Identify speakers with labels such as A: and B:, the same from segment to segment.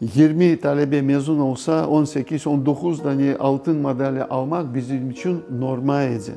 A: 20 talebe mezun olsa, on sekiz, on doquz dane altın madalya almaq bizim içün norma edi.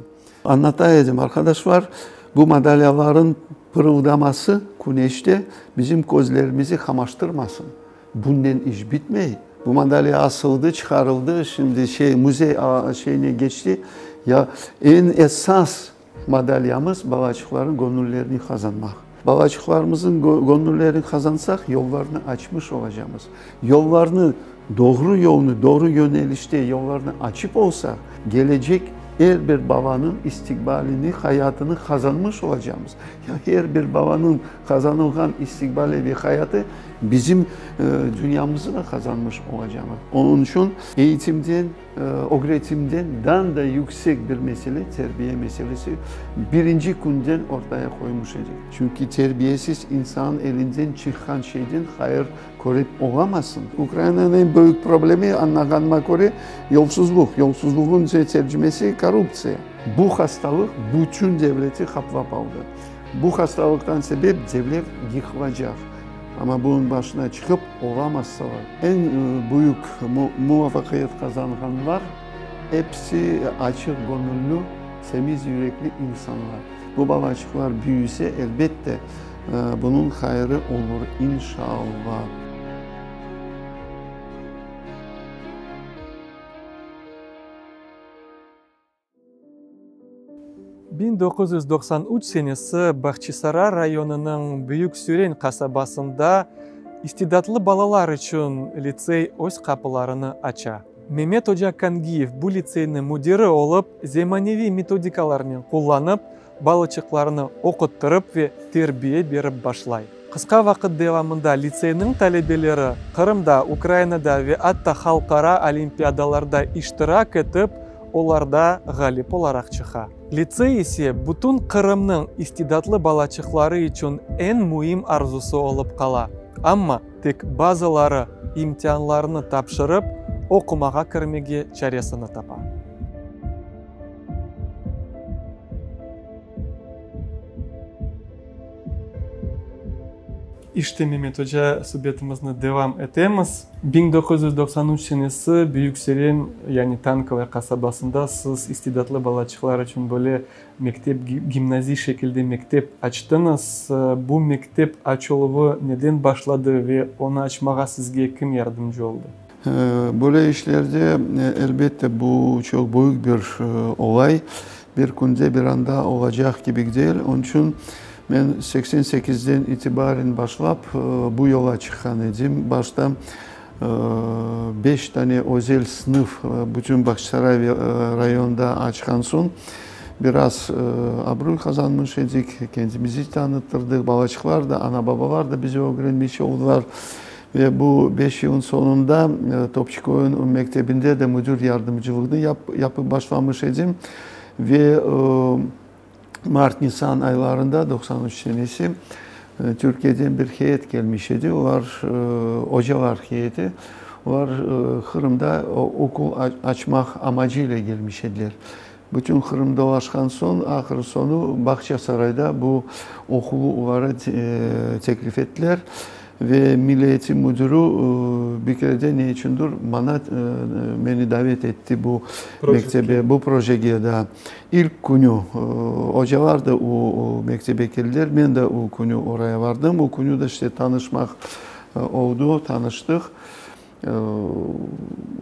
A: Añlata edim, arqadaşlar, bu madalyaların pırıldaması küneşte bizim közlerimizi qamaştırmasın. Bunnen iş bitmey. Bu madalya asıldı, çıqarıldı, şimdi şey, müzey şeyine keçti. Ya eñ esas madalyamız balaçıqların göñüllerini qazanmaq. Balaçıqlarımızın göñüllerini qazansaq, yollarnı açmış olacamız. Yollarnı, doğru yolnı, doğru yönelişte yollarnı açıp olsaq, gelecek er bir balanıñ istiqbalini, hayatını qazanmış olacamız. Ya er bir balanıñ qazanılğan istiqbali ve hayatı bizim dünyamızı da qazanmış olacamız. Onıñ içün eğitimden, ögretimden dan da yüksek bir mesele, terbiye meselesi birinci künden ortaya qoymuş edik. Çünki terbiyesiz insan elinden çıqqan şeyden hayır körip olamazsıñ. Ukrainanıñ eñ büyük problemi, añlağanıma köre, yolsuzluq. Yolsuzluğın tercimesi, korruptsiya. Bu hastalıq bütün devleti qaplap aldı. Bu hastalıqtan sebep devlet yıqılacaq. Amma bunıñ başına çıqıp olamazsalar. Eñ büyük muvafaqiyet qazanğanlar episi açıq göñüllü, temiz yürekli insanlar. Bu balaçıqlar büyüse, elbette, bunıñ hayırı olur, inşallah.
B: 1993 senesi Bahçisaray rayonınıñ Büyük Süren qasabasında istidatlı balalar içün litsey öz qapılarını aça. Memet oca Kangiyev bu litseyniñ müdiri olıp, zemaneviy metodikalarnen qullanıp, balaçıqlarnı oquttırıp ve terbiye berip başlay. Qısqa vaqıt devamında litseyniñ talebeleri Qırımda, Ukrainada ve atta halqara olimpiadalarda iştirak etip, olarda ğalip olaraq çıqa. Litsey ise bütün Qırımnıñ istidatlı balaçıqları içün eñ müim arzusı olıp qala. Amma tek bazıları imtianlarını tapşırıp, oqumağa kirmege çaresini tapa. İşte, Memet oca, subetimizni devam etemiz. 1993 senesi Büyük Seren, yani Tankovaya qasabasında siz istidatlı balaçıqlar içün böyle mektep, gimnaziy şekilde mektep açtıñız. Bu mektep açıluvı neden başladı ve onı açmağa sizge kim yardımcı oldı?
A: Böyle işlerde, elbette, bu çoq büyük bir olay, bir künde, bir anda olacaq kibi değil. Onıñ içün men 88-den itibaren başlap bu yola çıqqan edim. Başta beş tane özel sınıf bütün Bağçasaray rayonında açqan soñ, biraz abruy qazanmış edik, kendimizi tanıttırdıq, balaçıqlar da, ana-babalar da bizi ögrenmiş oldılar. Ve bu beş yılın soñunda Topçıköyniñ mektebinde de müdür yardımcılığını yapıp başlamış edim. Ve mart-nisan aylarında, 93 senesi, Türkiyeden bir heyet kelmiş edi. Olar, ocalar heyeti, olar Qırımda okul açmaq amacı ile gelmiş ediler. Bütün Qırım dolaşqan soñ, ahır soñu Bağçasarayda bu oquvı olara teklif ettiler ve Milliy eğitim müdürü bir kere de ne içündir maña, meni davet etti bu mektebe, bu projege da. İlk künü ocalar da o mektebe keldiler, men de o künü oraya vardım. O künü de işte tanışmaq oldu, tanıştıq.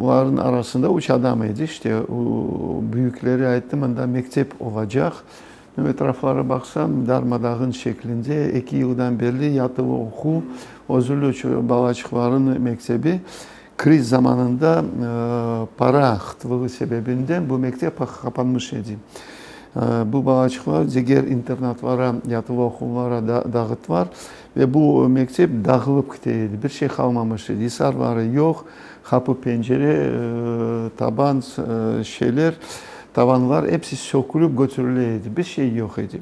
A: Olarnıñ arasında üç adam edi, işte, büyükleri ayttı, mında mektep olacaq. Etraflara baqsam, darma-dağın şeklinde, eki yıldan berli yatılı oquv, özüli balaçıqlarnıñ mektebi. Kriz zamanında para qıtlığı sebebinden bu mektep qapanmış edi. Bu balaçıqlar diger internatlara, yatılı oquvlara dağıttılar ve bu mektep dağılıp kite edi, bir şey qalmamış edi, isarları yoq, qapı, pencere, taban, şeyler, tavanlar episi sökülip götürile edi, bir şey yoq edi.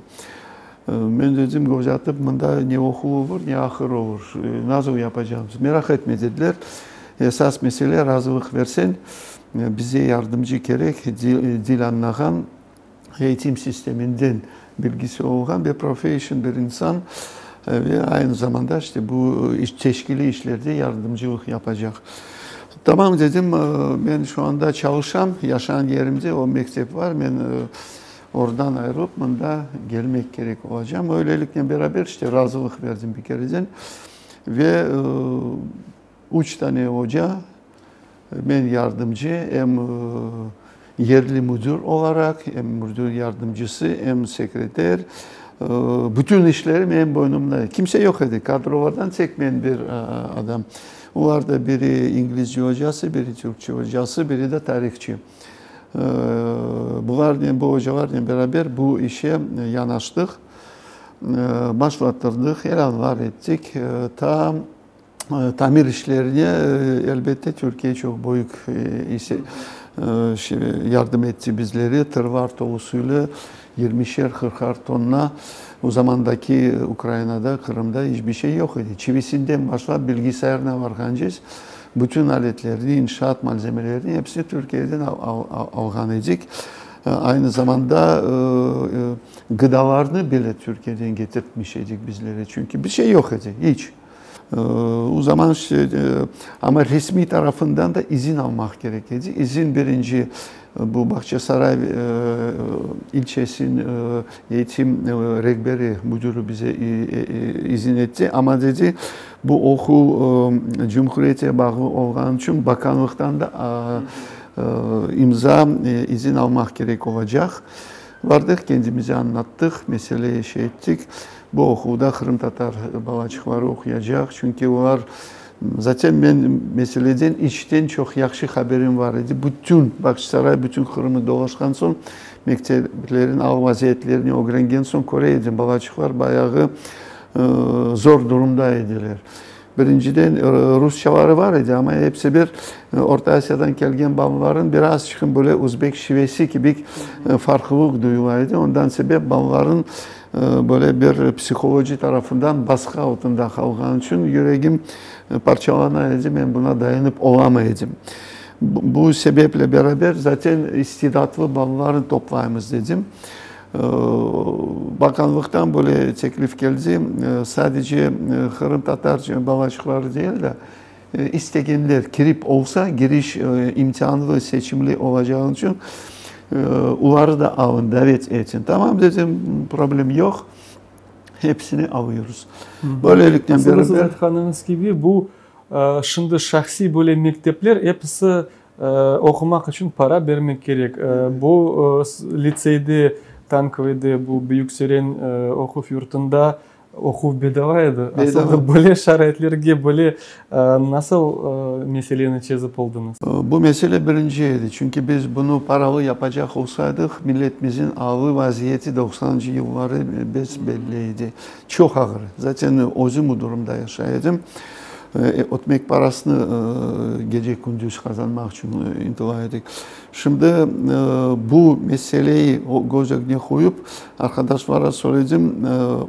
A: Men dedim, göz atıp, mında ne oquv olur, ne ahır olur, nasıl yapacağımız? Meraq etme, dediler, esas mesele razılıq verseñ, bize yardımcı kerek, dil añlağan, eğitim sisteminden bilgisi olğan ve profession bir insan. Ve aynı zamanda işte bu teşkiliy işlerde yardımcılıq yapacaq. Tamam, dedim, men şu anda çalışam, yaşağan yerimde o mektep var, men oradan ayırılıp mında kelmek kerek olacam. Öyleliknen beraber işte razılıq berdim bir kereden. Ve üç tane oca, men yardımcı, em yerli müdür olaraq, em müdür yardımcısı, em sekreter, bütün işleri menim boynumda. Kimse yoq edi, kadrolardan tek men bir adam. Olar da biri inglizce ocası, biri türkçe ocası, biri de tarihçı. Bularnen, bu ocalarnen beraber bu işe yanaştıq, başlattırdıq, ilânlar ettik. Ta tamir işlerine, elbette, Türkiye çoq büyük isse yardım etti bizlere, tırlar tolusıyla yirmişer, qırqar tonna. O zamandaki Ukrainada, Qırımda iç bir şey yoq edi. Çivisinden başlap bilgisayarına varğancez bütün aletlerni, inşaat malzemelerini episini Türkiyeden alğan edik. Aynı zamanda gıdalarnı bile Türkiyeden getirtmiş edik bizlere, çünki bir şey yoq edi, iç. O zaman işte, amma resmiy tarafından da izin almaq kerek edi. İzin birinci bu Bağçasaray ilçesiniñ eğitim rehberi, müdürü bize izin etti, amma dedi, bu oquv cumhuriyete bağlı olğanı içün bakanlıqtan da imza, izin almaq kerek olacaq. Vardıq, kendimizi añlattıq, meseleyi şey ettik. Bu oquvda qırımtatar balaçıqları oquyacaq, çünki olar, zaten men meseleden içten çoq yahşı haberim var edi. Bütün Bağçasaray, bütün Qırımı dolaşqan soñ, mekteplerin al-vaziyetlerini ögrengen soñ köre edim, balaçıqlar bayağı zor durumda ediler. Birinciden, rusçaları var edi, amma episi bir Orta Asiyadan kelgen balaların birazçıqın böyle özbek şivesi kibi farqlılıq duyula edi. Ondan sebep balaların böyle bir psiholoji tarafından basqı altında qalğanı içün yüregim parçalana edi, men buna dayanıp olamay edim. Bu sebeple beraber zaten istidatlı balalarnı toplaymız dedim. Bakanlıqtan böyle teklif keldi, sadece qırımtatar balaçıqları değil de, istegenler kirip olsa, giriş imtianlı, seçimli olacağı içün, oları da alın, davet etin. Tamam, dedim, problem yoq, hepsini alıyoruz. Böyleliknen
B: beraber. Siz aytqanıñız kibi, bu şimdi şahsiy böyle mektepler episi Oqumaq içün para bermek kerek. Bu litseyde, Tankoviyde, bu Büyük Süren oquv yurtunda oquv bedava edi. Asılda böyle şaraitlerge böyle nasıl meseleni çezip oldıñız?
A: Bu mesele birinci edi, çünki biz bunı paralı yapacaq olsaydıq, milletimizin alı vaziyeti doqsanıncı yılları bes-belli edi. Çoq ağır. Zaten özüm bu durumda yaşay edim. Ötmek parasını gece-kündüz qazanmaq içün ıntıla edik. Şimdi bu meseleyi köz ögüne qoyup, arqadaşlara söyledim,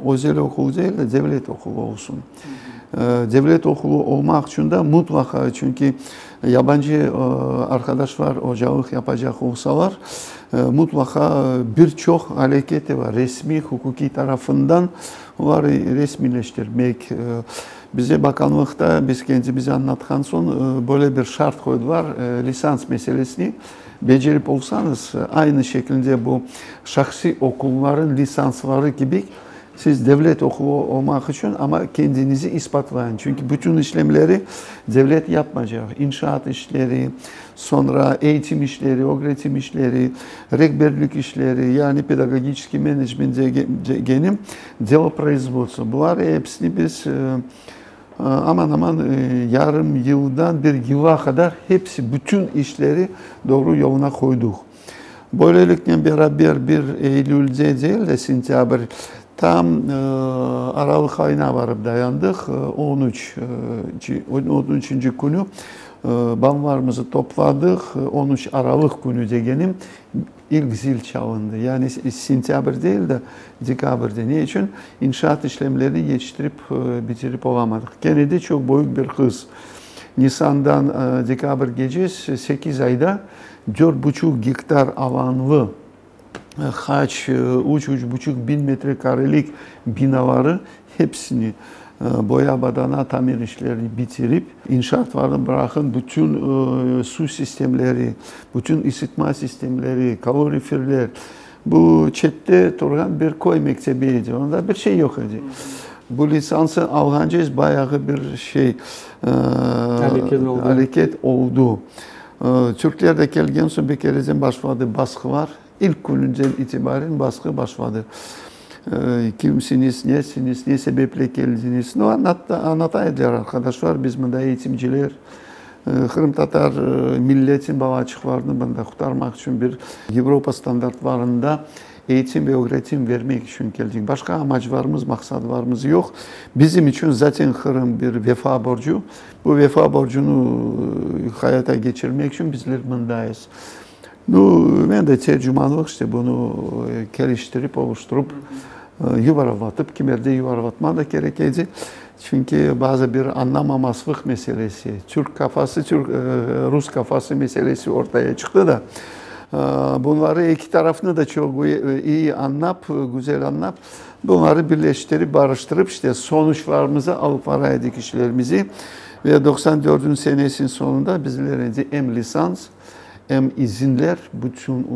A: özel oquv değil de, devlet oquvı olsun. Devlet oquvı olmaq içün de mutlaqa, çünki yabancı arqadaşlar ocalıq yapacaq olsalar, mutlaqa bir çoq aleketi bar, resmiy, huquqiy tarafından olar resmiyleştirmek. Bize bakanlıqta, biz kendimizi añlatqan soñ, böyle bir şart qoydılar, lisans meselesini becerip olsañız, aynı şekilde bu şahsiy oqulların lisansları kibi, siz devlet oqulu olmaq içün, amma kendinizi isbatlayın. Çünki bütün işlemleri devlet yapmaycaq, inşaat işleri, soñra eğitim işleri, ögretim işleri, rehberlik işleri, yani pedagogiçeskiy menecment degenim, Deloproizvodstvo, bular episini biz aman-aman yarım yıldan bir yıla qadar hepsi, bütün işleri doğru yoluna qoyduq. Böyleliknen beraber bir eylülde değil de, sentâbr, tam aralıq ayına barıp dayandıq, on üç, on üçünci künü balalarımızı topladıq, 13 aralıq künü degenim, İlk zil çalındı. Yani sentâbr değil de, dekabrde. Ne içün? İnşaat işlemlerini yetiştirip bitirip olamadıq. Kene de çoq büyük bir hız. Nisandan dekabrgece sekiz ayda dört buçuq gektar alanlı. Qaç, üç, üç buçuq biñ metrekarelik binaları hepsini boya badana tamir işlerini bitirip, inşaatlarnı bıraqın, bütün suv sistemleri, bütün isitma sistemleri, kaloriferler, bu çette turğan bir köy mektebi edi, onda bir şey yoq edi. Bu lisansı alğance bayağı bir şey
B: Areket oldı.
A: Areket oldı. Türkler de kelgen soñ bir kereden başladı basqılar. İlk kününden itibaren basqı başladı. Kimsiñiz, nesiñiz, ne sebeple keldiñiz? Nu, añlata ediler arqadaşlar, biz mında eğitimciler, qırımtatar milletin balaçıqlarını mında qurtarmaq içün bir Avropa standartlarında eğitim ve öğretim vermek içün keldik. Başqa amaclarımız, maqsadlarımız yoq. Bizim içün zaten Qırım bir vefa borcu. Bu vefa borcunı hayata keçirmek içün bizler mındayız. Nu, men de tercümanlıq işte bunı keliştirip, oluşturup, yuvarlatıp, kimerde yuvarlatma da kerek edi. Çünki bazı bir añlamamazlıq meselesi, türk kafası, türk, rus kafası meselesi ortaya çıqtı da. Bunları eki tarafnı da çoq iyi añlap, güzel añlap, bunları birleştirip, barıştırıp, işte sonuçlarımızı alıp bara edik işlerimizi. Ve 94 senesinin sonunda bizler endi em lisans, em izinler, bütün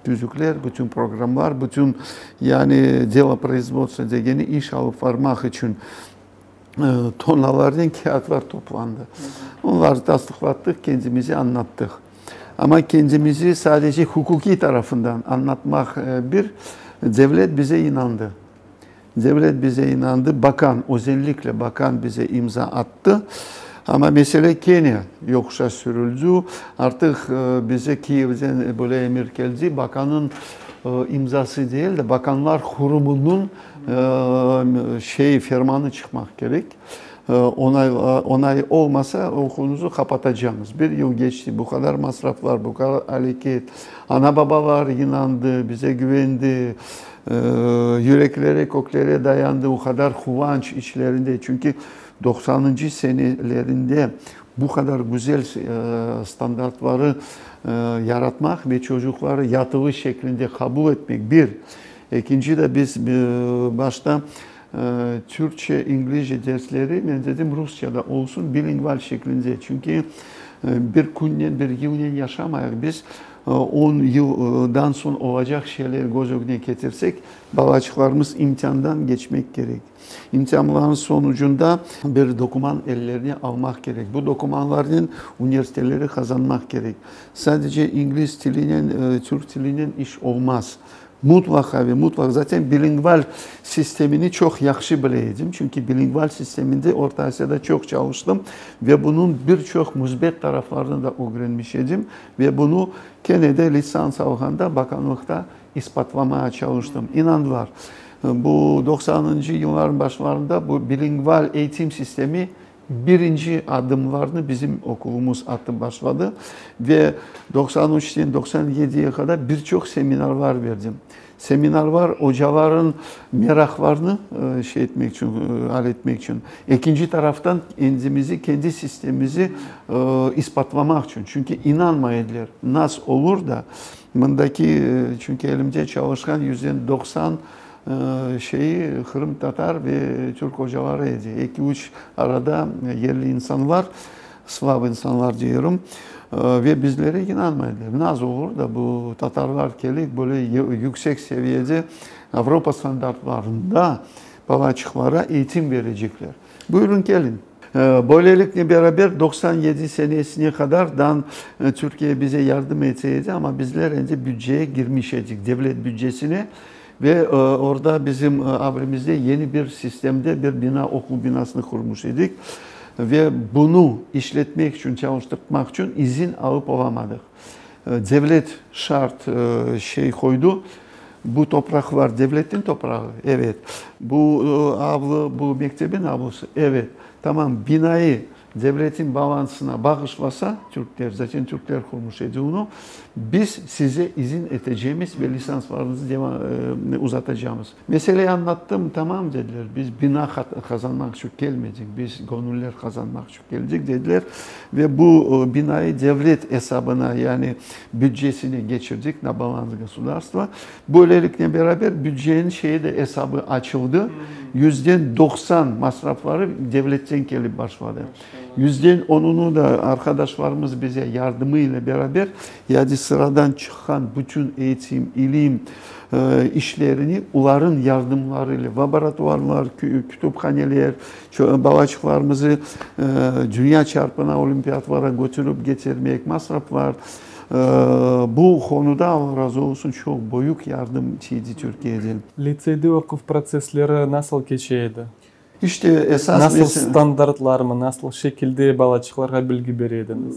A: tüzükler, bütün programlar, bütün yani delo производства degeni iş alıp varmaq içün tonnalarnen kağıtlar toplandı. Onları tasdıqlattıq, kendimizi añlattıq. Ama kendimizi sadece huquqiy tarafından añlatmaq bir, devlet bize inandı. Devlet bize inandı, bakan, özellikle bakan bize imza attı. Ama mesele kene yoquşa sürüldü. Artıq bize Kiyevden böyle emir keldi, bakanın imzası değil de bakanlar qurumunıñ şey fermanı çıqmaq kerek. Onay, onay olmasa oquvuñıznı qapatacağımız. Bir yıl keçti, bu qadar masraflar, bu qadar areket. Ana babalar inandı, bize güvendi, yürekleri köklere dayandı, o qadar quvanç içlerinde. Çünki 90-ncı senelerinde bu qadar güzel standartları yaratmaq ve çocukları yatılı şeklinde qabul etmek bir. Ekinci de biz başta Türkçe, İngilizce dersleri, men dedim Rusça da olsun, bilingval şeklinde. Çünki bir künnen, bir yılnen yaşamayıq biz. 10 yıldan soñ olacaq şeyler köz ögüne ketirsek, balaçıqlarımız imtiandan keçmek kerek. İmtianların sonucunda bir dokuman ellerine almaq kerek. Bu dokumanlarnen universitetleri qazanmaq kerek. Sadece İngiliz tilinen, türk tilinen iş olmaz. Mutlaqa ve mutlaq zaten bilingval sistemini çoq yahşı bile edim. Çünki bilingval sisteminde Orta Asiyada çoq çalıştım ve bunıñ bir çoq müsbet taraflarını da ögrenmiş edim. Ve bunı kene de lisans alğanda bakanlıqta ispatlamağa çalıştım. İnandılar. Bu 90-ncı yılların başlarında bu bilingval eğitim sistemi birinci adımlarını bizim okulumuz atıp başladı. Ve 93-ten 97-ye qadar bir çoq seminarlar berdim. Seminarlar ocaların meraqlarını şey etmek içün, al etmek içün. Ekinci taraftan kendimizi, kendi sistemimizi ispatlamaq içün. Çünki inanmay ediler. Nas olur da, mındaki, çünki elimde çalışqan 90% şeyi qırımtatar ve türk ocaları edi. Eki-üç arada yerli insanlar, slav insanlar diyorum, ve bizlere inanmaydılar. Naz olur da bu tatarlar kelip böyle yüksek seviyede Avropa standartlarında balaçıqlara eğitim verecekler. Buyurın kelin. Böylelikle beraber 97 senesine qadar dan Türkiye bize yardım etse ama bizler endi bütçeye girmiş edik, devlet bütçesine. Ve orada bizim avrimizde yeni bir sistemde bir bina, okul binasını qurmuş edik. Ve bunu işletmek içün, çalıştırmaq içün izin alıp olamadıq. Devlet şart şey qoydı. Bu topraqlar devletin toprağı, evet. Bu avlu, bu mektebin avlusı, evet. Tamam, binayı. Devletin balansına bağışlasa, türkler, zaten türkler qurmuş edi onı, biz size izin etecemiz ve lisanslarıñızı uzatacamız. Meseleyi añlattım, tamam dediler, biz bina qazanmaq içün kelmedik, biz göñüller qazanmaq içün keldik dediler ve bu binayı devlet esabına, yani büdcesine geçirdik, na balans gosudarstva. Böyleliknen beraber büdcenin şeyi de esabı açıldı, yüzden 90 masrafları devletten kelip başladı. Yüzden onunu da arqadaşlarımız bize yardımı ile beraber, yani sıradan çıqqan bütün eğitim, ilim işlerini oların yardımları ile, laboratuvarlar, kütüphaneler, balaçıqlarımızı dünya çarpına olimpiyatlara götürip getirmek, masraflar, bu qonuda, Alla razı olsun, çoq büyük yardım tiydi Türkiyeden.
B: Litseyde oquv protsessleri nasıl keçe edi?
A: İşte, esas
B: Nasıl standartlarmı, nasıl şekilde balaçıqlarğa bilgi bere ediñiz?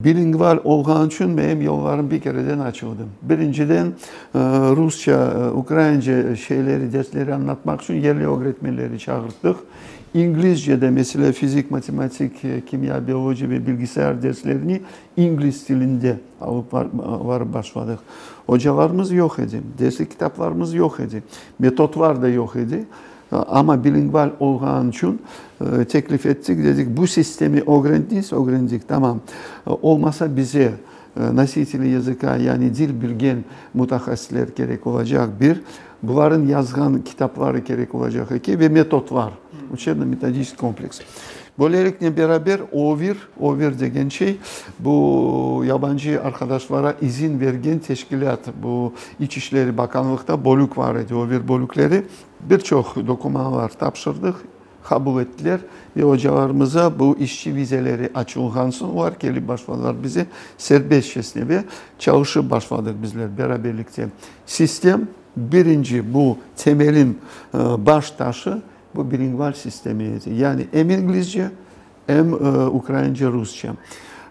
A: Bilingval olğan içün menim yollarım bir kereden açıldı. Birinciden, rusça, ukraince şeyleri, dersleri añlatmaq içün yerli ögretmenleri çağırttıq. İnglizce de, meselâ, fizik, matematik, kimya, biologiya ve bilgisayar derslerini ingliz tilinde alıp varıp başladıq. Ocalarımız yoq edi, derslik kitaplarımız yoq edi, metodlar da yoq edi. Amma bilingval olğan içün teklif ettik, dedik, bu sistemi ögrendiñiz, ögrendik, tamam, olmasa bize nositeli yazıka, yani dil bilgen mutahassisler kerek olacaq, bir, buların yazğan kitapları kerek olacaq, eki, ve metodlar, uçebno-metodiçeskiy kompleks. Böyleliknen beraber OVİR, OVİR degen şey, bu yabancı arqadaşlara izin bergen teşkilât, bu İç işleri bakanlıqta bölük var edi, OVİR bölükleri. Bir çoq dokumanlar tapşırdıq, qabul ettiler ve ocalarımıza bu işçi vizeleri açılğan soñ olar kelip başladılar bize serbestçesine ve çalışıp başladıq bizler beraberlikte. Sistem, birinci bu temelin baş taşı bu bilingval sistemi edi. Yani em inglizce, Em ukraince, rusça.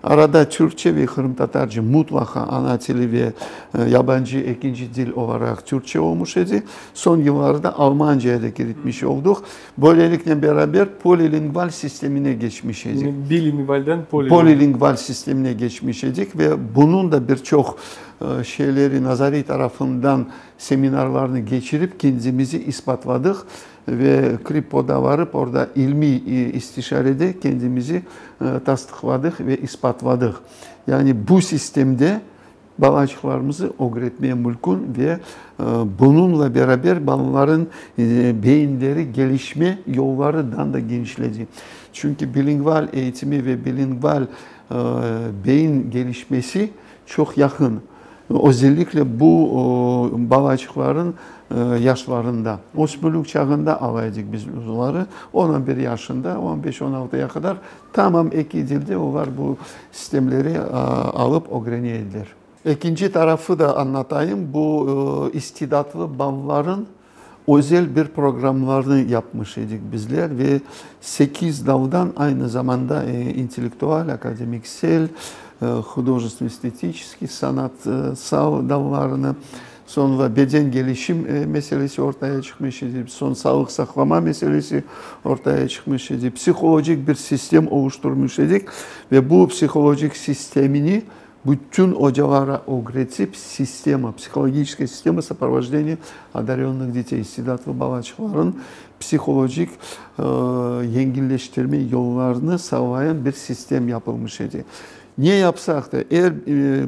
A: Arada türkçe ve qırımtatarca mutlaqa ana tili ve yabancı ekinci dil olaraq türkçe olmuş edi. Soñ yıllarda almancaya da kiritmiş olduq. Böyleliknen beraber polilingval sistemine geçmiş edik.
B: Yani bilingvalden polilingval.
A: Polilingval sistemine geçmiş edik ve bunıñ da bir çoq şeyleri nazariy tarafından seminarlarnı geçirip kendimizi isbatladıq. Ve Krippoda varıp, orda ilmiy istişarede kendimizi tasdıqladıq ve isbatladıq. Yani bu sistemde balaçıqlarımızı ögretmeye mülkün ve bununla beraber balaların beyinleri gelişme yolları dan da genişledi. Çünki bilingval eğitimi ve bilingval beyin gelişmesi çoq yaqın. Özellikle bu balaçıqların yaşlarında, ösmürlik çağında ala edik biz oları, on, on bir yaşında, on beş, on altıya qadar tamam eki dilde olar bu sistemleri alıp ögrene ediler. Ekinci tarafı da añlatayım, bu istidatlı balaların özel bir programlarını yapmış edik bizler ve sekiz daldan aynı zamanda intellektual, akademiksel, hudojestvenno-estetiçeskiy, sanatsal dallarını, soñra beden gelişim meselesi ortaya çıqmış edi, soñ sağlıq saqlama meselesi ortaya çıqmış edi, psihologik bir sistem oluşturmış edik ve bu psihologik sistemini Bütün ocalara ögretip, sistema, psihologiçeskaya sistema soprovojdeniya odarönnıh detey, istidatlı balaçıqların psihologik yengilleştirme yollarını sağlayan bir sistem yapılmış edi. Ne yapsaq da, er,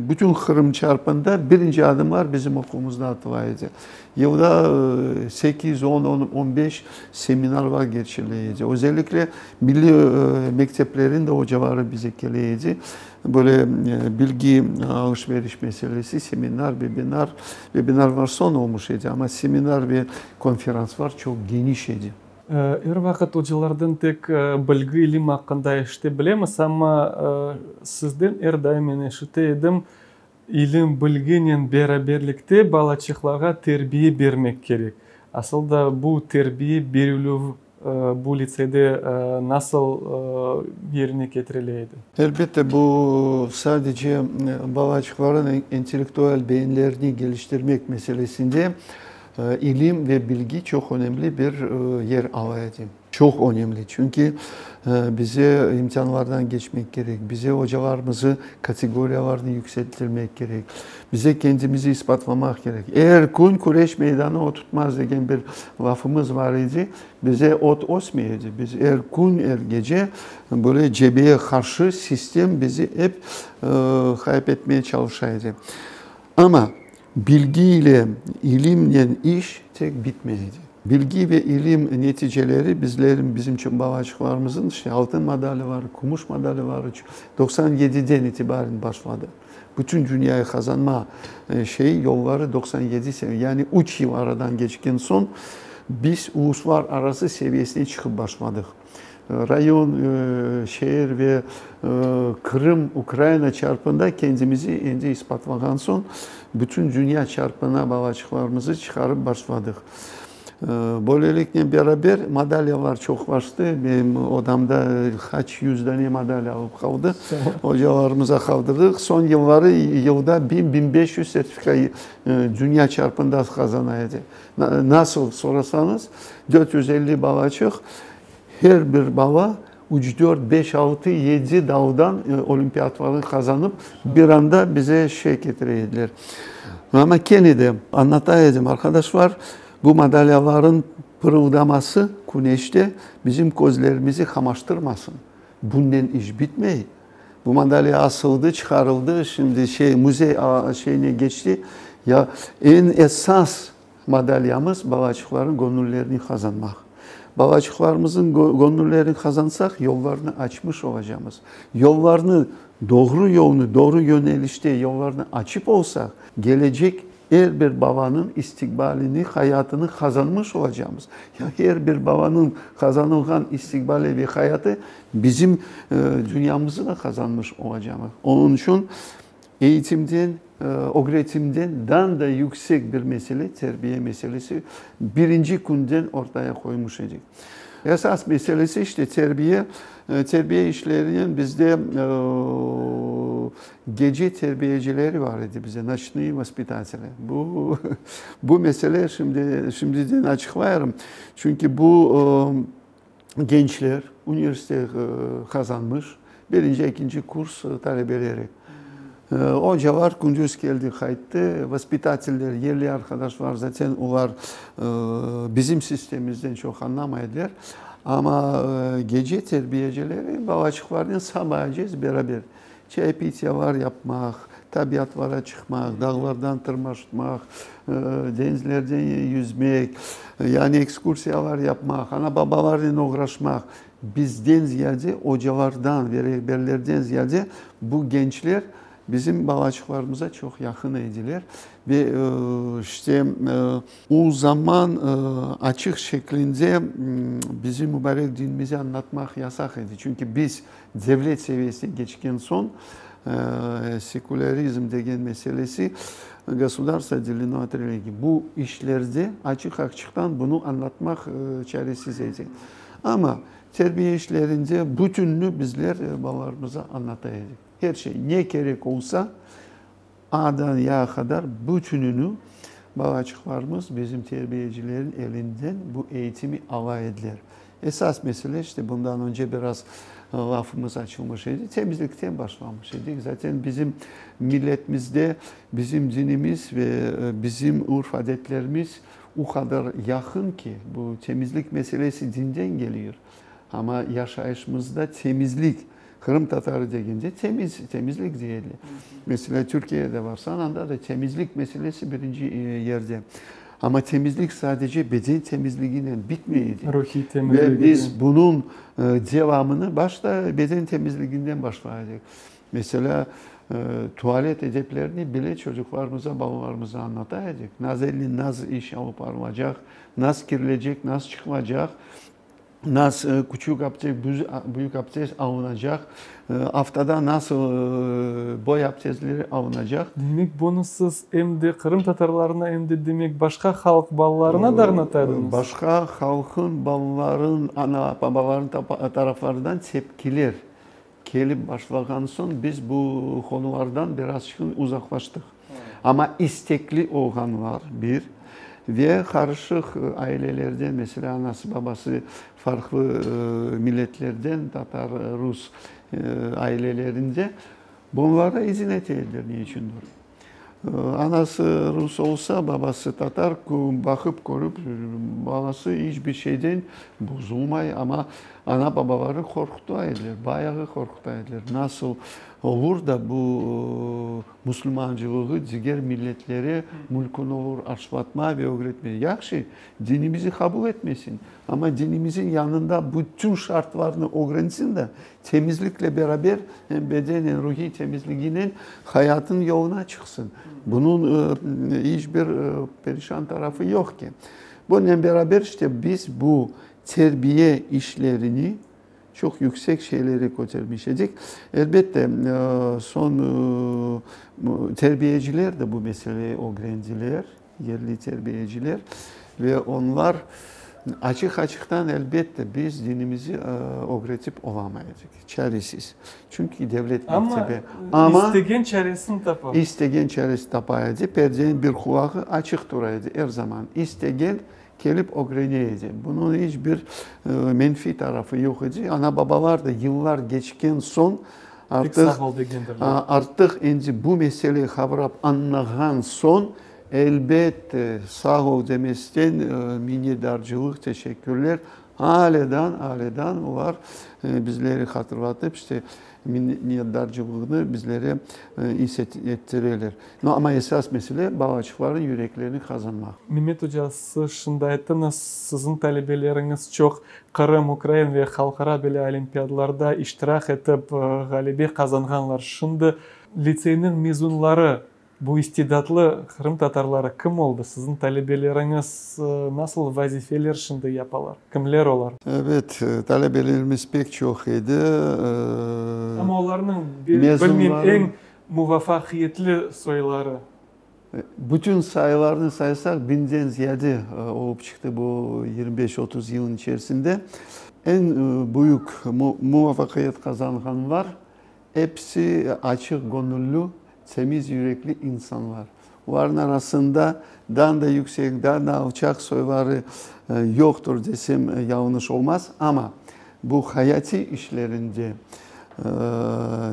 A: bütün Qırım çarpında birinci adımlar bizim oquvımızda atıla edi. Yılda sekiz, on, on, on beş seminarlar keçirile edi. Özellikle milliy mekteplerin de ocaları bize kele edi. Böyle bilgi alış-veriş meselesi, seminar, vebinar, vebinarlar soñ olmuş edi, amma seminar ve konferanslar çoq geniş edi.
B: Er vaqıt ocalardan tek bilgi, ilim aqqında eşite bilemiz, amma sizden er daim men eşite edim, ilim, bilginen beraberlikte balaçıqlarğa terbiye bermek kerek. Asıl da bu terbiye berilüv bu litseyde nasıl yerine ketirile edi?
A: Elbette, bu sadece balaçıqların intellektual beyinlerini geliştirmek meselesinde ilim ve bilgi çoq önemli bir yer ala edi. Çoq önemli, çünki bize imtianlardan keçmek kerek, bize ocalarımızı kategoriyalarını yükselttirmek kerek, bize kendimizi ispatlamaq kerek. Er kün küreş meydanı ot tutmaz degen bir lafımız bar edi, bize ot ösmey edi. Biz er kün, er gece böyle cebeye qarşı sistem bizi ep ğayıp etmeye çalışa edi. Amma bilgi ile, ilimnen iş tek bitmey edi. Bilgi ve ilim neticeleri bizlerin, bizim balaçıqlarımızın işte altın madalyaları, kümüş madalyaları 97-den itibaren başladı. Bütün dünyayı qazanma şeyi, yolları 97 sene, yani üç yıl aradan keçken soñ biz uluslararası seviyesine çıqıp başladıq. Rayon, şeer ve Qırım, Ukraina çarpında kendimizi endi ispatlağan soñ, bütün dünya çarpına balaçıqlarımızı çıqarıp başladıq. Böyleliknen beraber madalyalar çoqlaştı. Menim odamda qaç yüz dane madalya alıp qaldı. Ocalarımıza qaldırdıq. Soñ yılları yılda biñ, 1500 sertifika dünya çarpında qazana edi. Nasıl sorasañız, 450 balaçıq, her bir bala üç, dört, beş, altı, yedi daldan olimpiadlarnı qazanıp, bir anda bize şey ketire ediler. Amma kene de añlata edim, arqadaşlar, bu madalyaların pırıldaması küneşte bizim közlerimizi qamaştırmasın. Bunnen iş bitmey. Bu madalya asıldı, çıqarıldı, şimdi şey müzey şeyine keçti. Ya eñ esas madalyamız balaçıqların göñüllerini qazanmaq. Balaçıqlarımızın göñüllerini qazansaq, yollarnı açmış olacamız. Yollarnı, doğru yolnı, doğru yönelişte yollarnı açıp olsaq, gelecek er bir balanıñ istiqbalini, hayatını qazanmış olacamız. Ya er bir balanıñ qazanılğan istiqbali ve hayatı bizim dünyamızı da qazanmış olacamız. Onıñ içün eğitimden, ögretimden dan da yüksek bir mesele, terbiye meselesi birinci künden ortaya qoymuş edik. Esas meselesi işte terbiye. Terbiye işlerinen bizde gece terbiyecileri var edi bizde, noçnıye vospitateli. Bu, bu mesele şimdi, şimdiden açıqlayırım. Çünki bu gençler üniversite qazanmış, birinci, ekinci kurs talebeleri. Ocalar kündüz keldi, qayttı. Vospitateller, yerli arqadaşlar, zaten olar bizim sistemimizden çoq añlamay ediler. Amma gece terbiyecileri balaçıqlarnen sabace beraber çaypityalar yapmaq, tabiatlara çıqmaq, dağlardan tırmaşmaq, deñizlerde yüzmek, yani ekskursiyalar yapmaq, ana-babalarnen oğraşmaq. Bizden ziyade, ocalardan ve rehberlerden ziyade bu gençler bizim balaçıqlarımıza çoq yaqın ediler. Ve işte o zaman açıq şeklinde bizim mubarek dinimizi añlatmaq yasaq edi. Çünki biz devlet seviyesine keçken soñ sekulârizm degen meselesi, gosudarstvo otdeleno ot religii, bu işlerde açıq-açıqtan bunı añlatmaq çaresiz edi. Amma terbiye işlerinde bütünni bizler balalarımıza añlata edik. Her şey, ne kerek olsa, A-dan Ya-ğa qadar bütünini balaçıqlarımız bizim terbiyecilerin elinden bu eğitimi ala ediler. Esas mesele, işte bundan önce biraz lafımız açılmış edi, temizlikten başlamış edik. Zaten bizim milletimizde bizim dinimiz ve bizim urf-adetlerimiz o qadar yaqın ki, bu temizlik meselesi dinden geliyor. Amma yaşayışımızda temizlik, Qırım tatarı degende temiz, temizlik deyile. Mesela Türkiyede barsañ, anda da temizlik meselesi birinci yerde. Amma temizlik sadece beden temizliginen bitmey edi.
B: Ruhiy temizligi.
A: Ve biz bunıñ devamını başta beden temizliginden başlay edik. Mesela tualet edeplerini bile çocuqlarımıza, balalarımıza añlata edik. Naz elnen naz iş alıp barılacaq, naz kirilecek, naz çıqılacaq. Nasıl küçük abdest, büyük abdest alınacaq, aftada nasıl boy abdestleri alınacaq.
B: Demek, bunı siz em de qırım tatarlarına, em de, demek, başqa halq balalarına da añlata ediñiz?
A: Başqa halqıñ balaların, ana, babalarınıñ taraflarından tepkiler kelip başlağan soñ, biz bu konulardan birazçıq uzaqlaştıq. Amma istekli olğanlar, bir. Ve qarışıq ailelerden, meselâ, anası-babası farqlı milletlerden, tatar, rus ailelerinde, bunlara izin ete ediler ne içündir. Anası rus olsa, babası tatar, baqıp körip, balası iç bir şeyden bozulmay, amma ana-babaları qorquta ediler, bayağı qorquta ediler. Nasıl olur da bu musulmancılığı diger milletlere mümkün olur aşlatma ve ögretme? Yahşı, dinimizi qabul etmesin, amma dinimizin yanında bütün şartlarnı ögrensin de, Temizlikle beraber, em bedenen, ruhiy temizliginen hayatın yoluna çıqsın. Bunıñ iç bir perişan tarafı yoq ki. Bunen beraber, işte, biz bu terbiye işlerini çoq yüksek şeylere kötermiş edik. Elbette, soñ terbiyeciler de bu meseleyi ögrendiler. Yerli terbiyeciler ve onlar açıq-açıqtan, elbette, biz dinimizi ögretip olamaycaq, çaresiz. Çünki devlet mektebi.
B: Amma istegen çaresini tapa.
A: İstegen çaresini tapa edi. Perdeniñ bir qulağı açıq tura edi er zaman. İstegen kelip ögrene edi. Bunıñ iç bir menfiy tarafı yoq edi. Ana-babalar da yıllar keçken soñ
B: Pek sağ ol degendirler.
A: Artıq endi bu meseleyi qavrap añlağan soñ, elbette, sağ ol demesten, minnetdarcılıq, teşekkürler alâdan, alâdan olar bizleri hatırlatıp, işte, minnetdarcılığını bizlere is ettireler. No, amma esas mesele, balaçıqlarnıñ yüreklerini qazanmaq.
B: Memet oca, siz şimdi ayttıñız, siziñ talebeleriñiz çoq Qırım, ukrain ve halqara bile olimpiadalarda iştirak etip, ğalebe qazanğanlar. Şimdi litseyniñ mezunları, bu istidatlı qırımtatarları kim oldı? Siziñ talebeleriñiz nasıl vazifeler şimdi yapalar? Kimler olar?
A: Evet, talebelerimiz pek çoq edi.
B: Amma olarnıñ, bilmeyim, eñ muvafaqiyetli soyları?
A: Bütün sayılarnı saysaq, biñden ziyade olıp çıqtı bu 25-30 yılın içerisinde. Eñ büyük muvafaqiyet qazanğanlar episi açıq göñülli, temiz yürekli insanlar. Olarnıñ arasında daa da yüksek, daa da alçaq soyları yoqtır desem yañlış olmaz. Amma bu hayatiy işlerinde,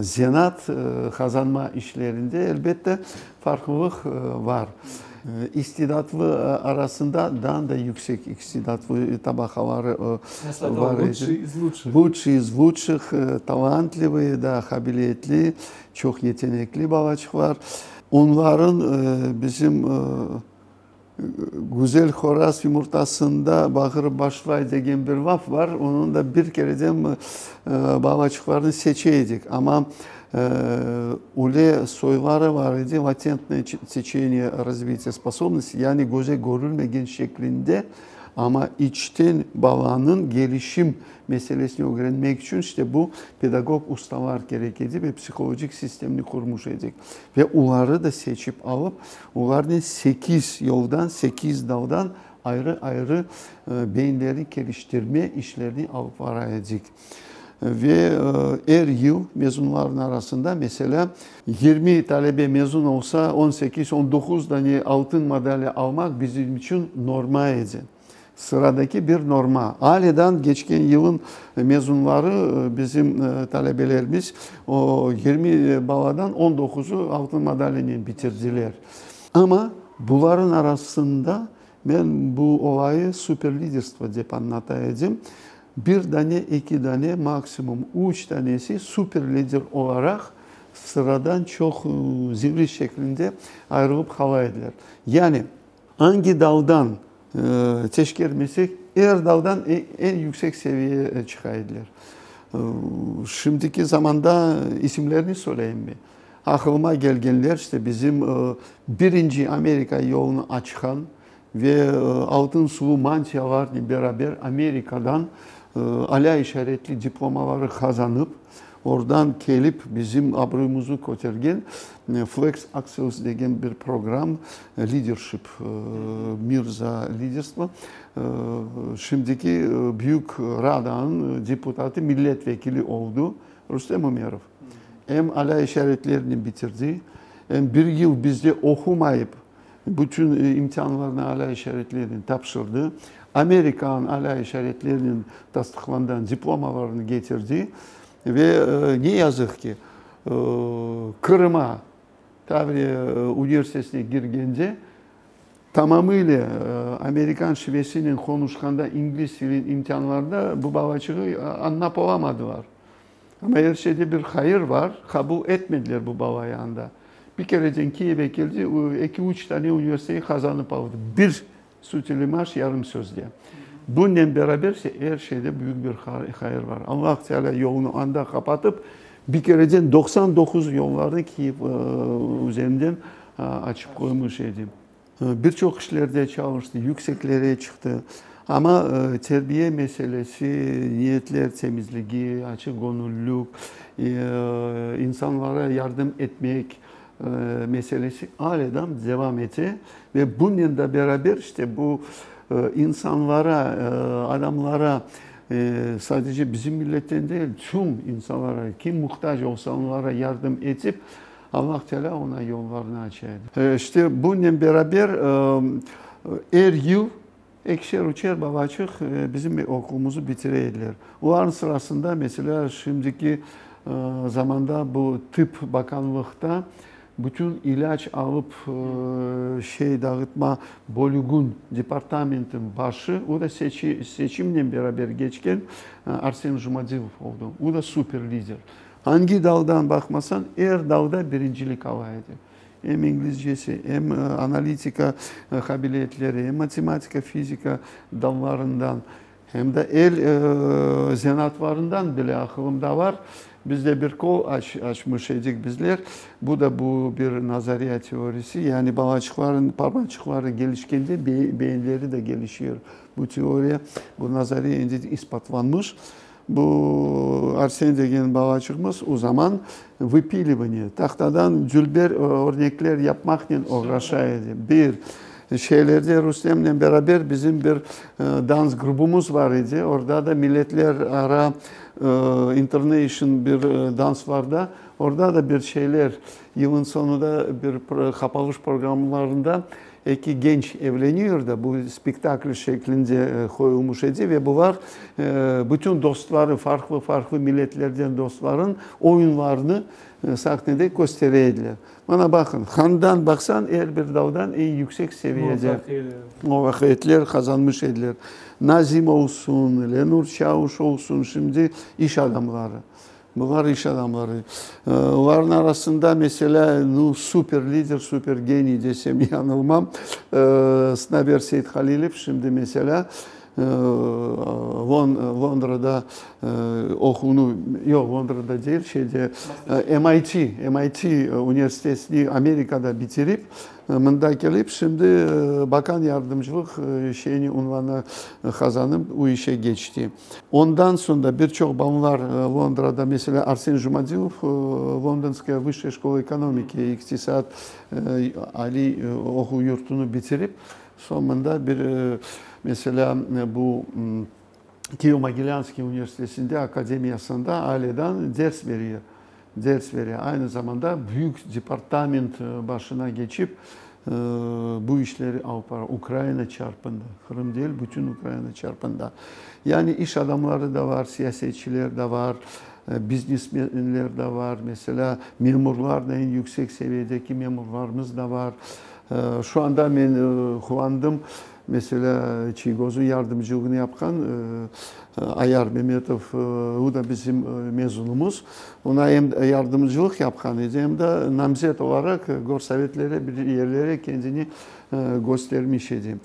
A: zenaat qazanma işlerinde, elbette, farqlılıq bar. İstidatlı arasında daa da yüksek istidatlı tabaqaları
B: var edi.
A: Lutşiy iz lutşih, talantlivıy, da, qabiliyetli, çoq yetenekli balaçıqlar. Onların bizim Güzel horaz yumurtasında bağırıp başlay degen bir laf bar. Onı da bir kereden balaçıqlarnı seçe edik. Amma öyle soyları bar edi, latentnoye teçeniye razvitiya sposobnosti, yani köze körülmegen şeklinde, amma içten balanıñ gelişim meselesini ögrenmek içün işte bu pedagog ustalar kerek edi ve psihologik sistemni qurmuş edik. Ve oları da seçip alıp, olarnen sekiz yoldan, sekiz daldan ayrı-ayrı beyinlerini keliştirme işlerini alıp bara edik. Ve er yıl mezunlarnıñ arasında, meselâ, 20 talebe mezun olsa, on sekiz, on doquz dane altın madalya almaq bizim içün norma edi. Sıradaki bir norma. Alâdan keçken yılın mezunları, bizim talebelerimiz, o 20 baladan on doquzı altın madalyanen bitirdiler. Amma bularnıñ arasında men bu olayı superliderstvo dep añlata edim, bir dane, eki dane, maksimum üç danesi superlider olaraq sıradan çoq zivri şeklinde ayırılıp qala ediler. Yani, Angi daldan teşkermesek, er daldan eñ yüksek seviyeye çıqa ediler. Şimdiki zamanda isimlerini söyleyimmi? Aqılıma kelgenler, işte, bizim birinci Amerika yolunı açqan ve altın suvlu mantiyalarnen beraber Amerikadan alâ işaretli diplomaları qazanıp, Oradan kelip bizim abroyımıznı kötergen Flex Axios degen bir program, lidership, mir za liderstvo, şimdiki Büyük Radanıñ deputatı, millet vekili oldı, Rustem Ümerov. Em alâ işaretlernen bitirdi, em bir yıl bizde oqumayıp. Bütün imtianlarnı alâ işaretlernen tapşırdı. Amerikanıñ alâ işaretlernen tasdıqlanğan diplomalarını getirdi. Ve ne yazıq ki, Qırıma Tavriya universitetine kirgende, tamamıyla amerikan şivesinen qonuşqanda ingliz tilin imtianlarda bu balaçığı añlap olamadılar. Amma er şeyde bir hayır var, qabul etmediler bu balayı anda. Bir kereden Kiyevge keldi, eki-üç tane universitetni qazanıp aldı. Bir süt ile maş yarım sözde. Bunnen beraber er şeyde büyük bir hayır var. Allah Teala yolunı anda qapatıp, bir kereden 99 yollarnı Kiyev üzerinden açıp qoymuş edi. Bir çoq işlerde çalıştı, yükseklere çıqtı. Amma terbiye meselesi, niyetler temizligi, açıq göñüllük, insanlara yardım etmek meselesi ale daa devam ete. Ve bunen de beraber işte bu insanlara, adamlara, sadece bizim milletten değil, tüm insanlara, kim muhtac olsa, onlara yardım etip, Allah Teala oña yollarını aça edi. İşte bunen beraber er yıl ekişer, üçer balaçıq bizim oquvımızı bitire ediler. Olarnıñ sırasında, meselâ, şimdiki zamanda bu tıp bakanlıqta bütün ilâc alıp şey dağıtma bölügün, departamentin başı, o da seçimnen beraber keçken Arsen Jumadilov oldı. O da super lider. Angi daldan baqmasañ, er dalda birincilik ala edi. Em inglizcesi, em analitika qabiliyetleri, em matematika, fizika dallarından, hem de el zenaatlarından bile aqılımda var. Bizde bir kol açmış edik bizler. Bu da bu bir nazariya teorisi. Yani balaçıqların parmaçıqları gelişkende beyinleri de gelişiyor. Bu teoriya, bu nazariya endi ispatlanmış. Bu Arsen degen balaçığımız o zaman vıpiливание, tahtadan dülber örnekler yapmaqnen oğraşa edi. Bir şeylerde Rustemnen beraber bizim bir dans grubumız bar edi. Orda da milletler ara international bir danslarda, orda da bir şeyler yılın soñunda bir qapalış programmalarında eki genç evleniyor da, bu spektakl şeklinde qoyulmış edi ve bular bütün dostları, farqlı-farqlı milletlerden dostların oyunlarını sahnede köstere ediler. Mana baqıñ, handan baqsañ, er bir daldan eñ yüksek seviyede muvafaqiyetler qazanmış ediler. Nazim olsun, Lenur Çauş olsun, şimdi iş adamları. Bular iş adamları. Olarnıñ arasında, meselâ, nu, super lider, super geniy desem yañılmam, Snaver Seythalilev şimdi, meselâ, Londrada oquvnı, yoq, Londrada değil, şeyde, MIT, MIT universitetini Amerikada bitirip, Mında kelip, şimdi bakan yardımcılıq şeyini, unvanı qazanıp, o işe keçti. Ondan soñ da bir çoq balalar Londrada, meselâ, Arsen Jumadilov Londonskaya vısşaya şkola ekonomiki, iqtisat aliy oquv yurtunı bitirip, soñ mında bir, meselâ, bu Kiyev-Mogilânskiy universitetinde, akademiyasında alâdan ders beriyor, ders bere. Aynı zamanda büyük departament başına geçip, bu işleri alıp bara Ukraina çarpında, Qırım değil, bütün Ukraina çarpında. Yani iş adamları da var, siyasetçiler de var, biznesmenler de var, meselâ, memurlar da, eñ yüksek seviyedeki memurlarımız da var. Şu anda men quvandım, Meselâ, Çiygozun yardımcılığını yapqan Ayar Memetov, o da bizim mezunımız, oña em yardımcılıq yapqan edi, em de namzet olaraq gorsovetlere, bir yerlere kendini köstermiş edi.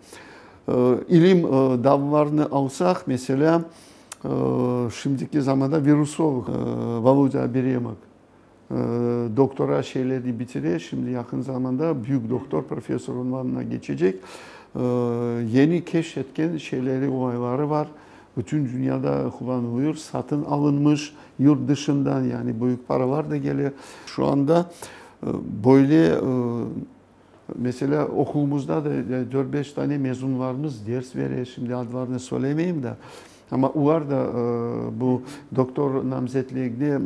A: İlim dallarını alsaq, meselâ, şimdiki zamanda virusolog Volodâ Oberemok, Doktora şeylerini bitire, şimdi yaqın zamanda büyük doktor, professor unvanına geçecek. Yeni keşf etken şeyleri, olayları var. Bütün dünyada qullanılıyor, satın alınmış yurt dışından, yani büyük paralar da kele. Şu anda böyle, meselâ, oquvımızda da dört-beş tane mezunlarımız ders bere, şimdi adlarını söylemeyim de. Amma olar da bu doktor namzetligini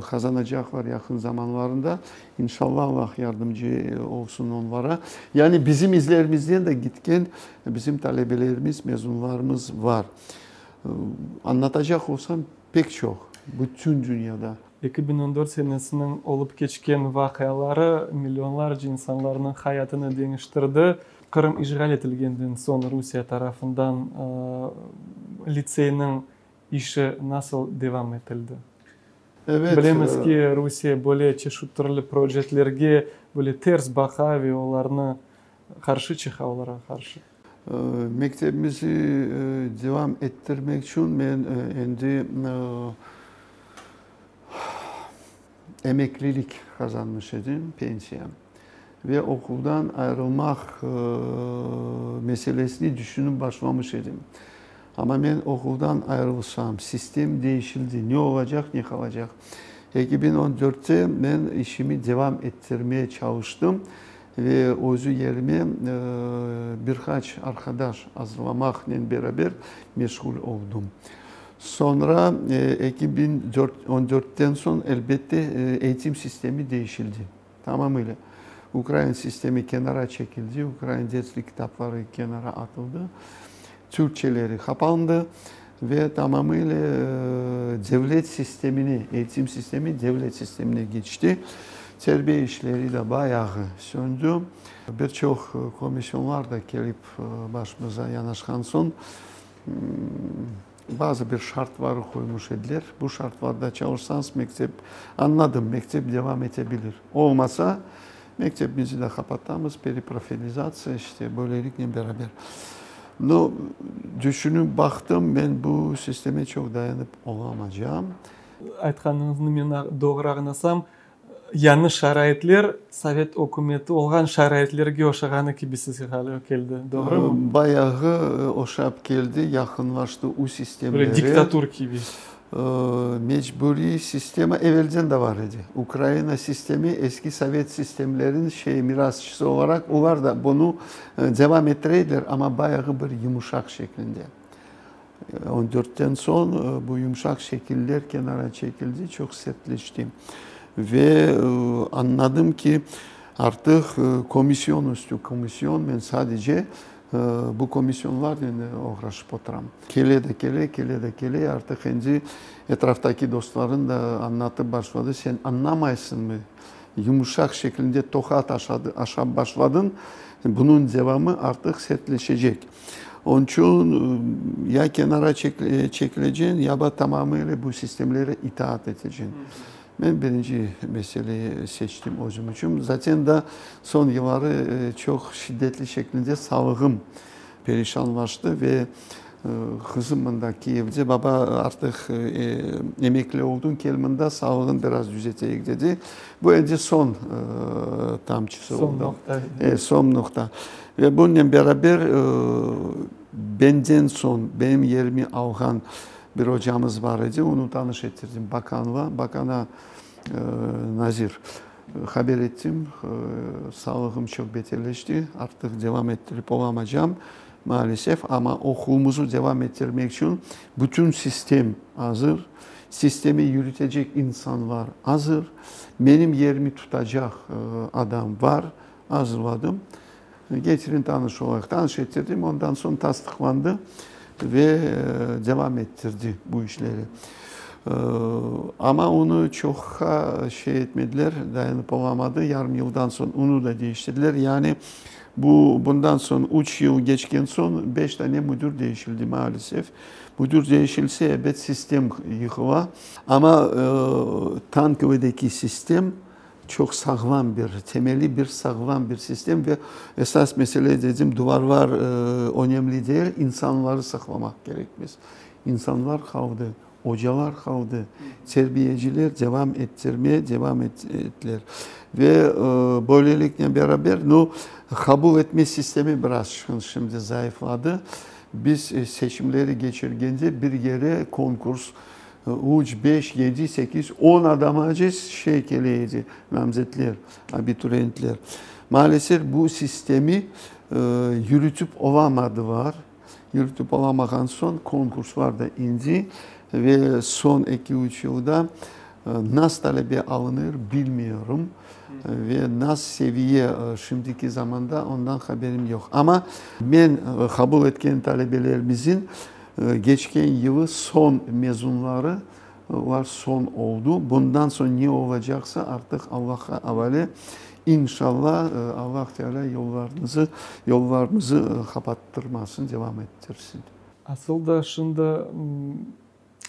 A: qazanacaqlar yaqın zamanlarında. İnşallah, Allah yardımcı olsun onlara. Yani bizim izlerimizden de gitken bizim talebelerimiz, mezunlarımız var. Añlatacaq olsam, pek çoq, bütün dünyada.
B: 2014 senesiniñ olıp keçken vaqiaları millionlarca insanlarnıñ hayatını deñiştirdi. Qırım işğal etilgenden soñ Rusiye tarafından litseyniñ işi nasıl devam etildi?
A: Evet.
B: Bilemiz ki, Rusiye böyle çeşit türlü projetlerge böyle ters baqa ve olarnı qarşı çıqa olarğa qarşı.
A: Mektebimizi devam ettirmek içün men endi emeklilik qazanmış edim, pensiya, ve oquvdan ayırılmaq meselesini düşünip başlamış edim. Amma men oquvdan ayırılsam, sistem değişildi, ne olacaq, ne qalacaq? 2014te men işimi devam ettirmeye çalıştım ve özü yerime bir qaç arqadaş azırlamaqnen beraber meşğul oldum. Soñra, 2014ten soñ, elbette, eğitim sistemi değişildi tamamıyla. Ukrain sistemi kenara çekildi, ukrain derslik kitapları kenara atıldı, türkçeleri qapandı ve tamamıyla devlet sistemine, eğitim sistemi devlet sistemine geçti. Terbiye işleri de bayağı söndü. Bir çoq komisyonlar da kelip başımıza yanaşqan soñ, bazı bir şartları qoymuş ediler. Bu şartlarda çalışsañız, mektep, añladım, mektep devam etebilir. Olmasa, mektebimizi de qapatamız, pereprofilizatsiya, işte, böyleliknen beraber. No, düşünip baqtım, men bu sisteme çoq dayanıp olamacağım.
B: Aytqanıñıznı men doğru añlasam, yañı şaraitler sovet ükümeti olğan şaraitlerge oşağanı kibi sizge keldi, doğrumı?
A: Bayağı oşap keldi, yaqınlaştı o sistemlere.
B: Böyle diktatur kibi.
A: Mecburiy sistema evelden de bar edi. Ukraina sistemi eski sovet sistemlerin şey mirasçısı olaraq, olar da bunı devam ettire ediler, amma bayağı bir yumuşaq şeklinde. 14-ten soñ bu yumşaq şekiller kenara çekildi, çoq sertleşti. Ve añladım ki, artıq komisyon üstü komisyon, men sadece bu komisyonlarnen oğraşıp oturam. Kele de kele, kele de kele, artıq endi etraftaki dostlarım da añlatıp başladı, sen añlamaysıñmı, yumuşaq şeklinde toqat aşap başladıñ, bunıñ devamı artıq sertleşecek. Onıñ içün ya kenara çekileceñ, ya da tamamıyla bu sistemlere itaat eteceñ. Men birinci meseleyi seçtim özüm içün. Zaten da soñ yılları çoq şiddetli şeklinde sağlığım perişanlaştı ve qızım mında Kiyevde, baba, artıq emekli oldıñ, kel mında, sağlığın biraz düzeteyik, dedi. Bu endi soñ tamçısı oldı.
B: Soñ noqta.
A: Soñ noqta. Ve bunnen beraber benden soñ benim yerimi alğan bir ocamız bar edi, onı tanış ettirdim bakanla, bakana, nazir, haber ettim, sağlığım çoq beterleşti, artıq devam ettirip olamacam, maalesef, amma oquvımızı devam ettirmek içün bütün sistem azır, sistemi yürütecek insanlar azır, menim yerimi tutacaq adam bar, azırladım. Getirin tanış olayıq. Tanış ettirdim, ondan soñ tasdıqlandı ve devam ettirdi bu işleri. Amma onı çoqqa şey etmediler, dayanıp olamadı, yarım yıldan soñ onı da değiştirdiler. Yani bu bundan soñ üç yıl keçken soñ beş tane müdür değişildi maalesef. Müdür değişilse, ebet, sistem yıqıla. Amma Tankovodaki sistem çoq sağlam bir, temeli bir sağlam bir sistem ve esas mesele, dedim, duvarlar önemli değil, insanları saqlamaq kerekmiz. İnsanlar qaldı, ocalar qaldı, terbiyeciler devam ettirmeye devam ettiler. Ve böyleliknen beraber, nu, qabul etme sistemi biraz şimdi zayıfladı. Biz seçimleri keçirgende bir yere konkurs üç, beş, yedi, sekiz, 10 adamace şey kele edi, namzetler, abituriyentler. Maalesef, bu sistemi yürütip olamadılar. Yürütip olamağan soñ konkurslar da indi ve soñ eki-üç yılda nas talebe alınır, bilmiyorum, ve nas seviye şimdiki zamanda ondan haberim yoq. Amma men qabul etken talebelerimizin keçken yılı soñ mezunları, olar soñ oldu. Bundan soñ ne olacaqsa, artıq Allahqa avale. İnşallah, Allah Teala yollarınızı, yollarımızı qapattırmasın, devam ettirsin.
B: Asıl da şimdi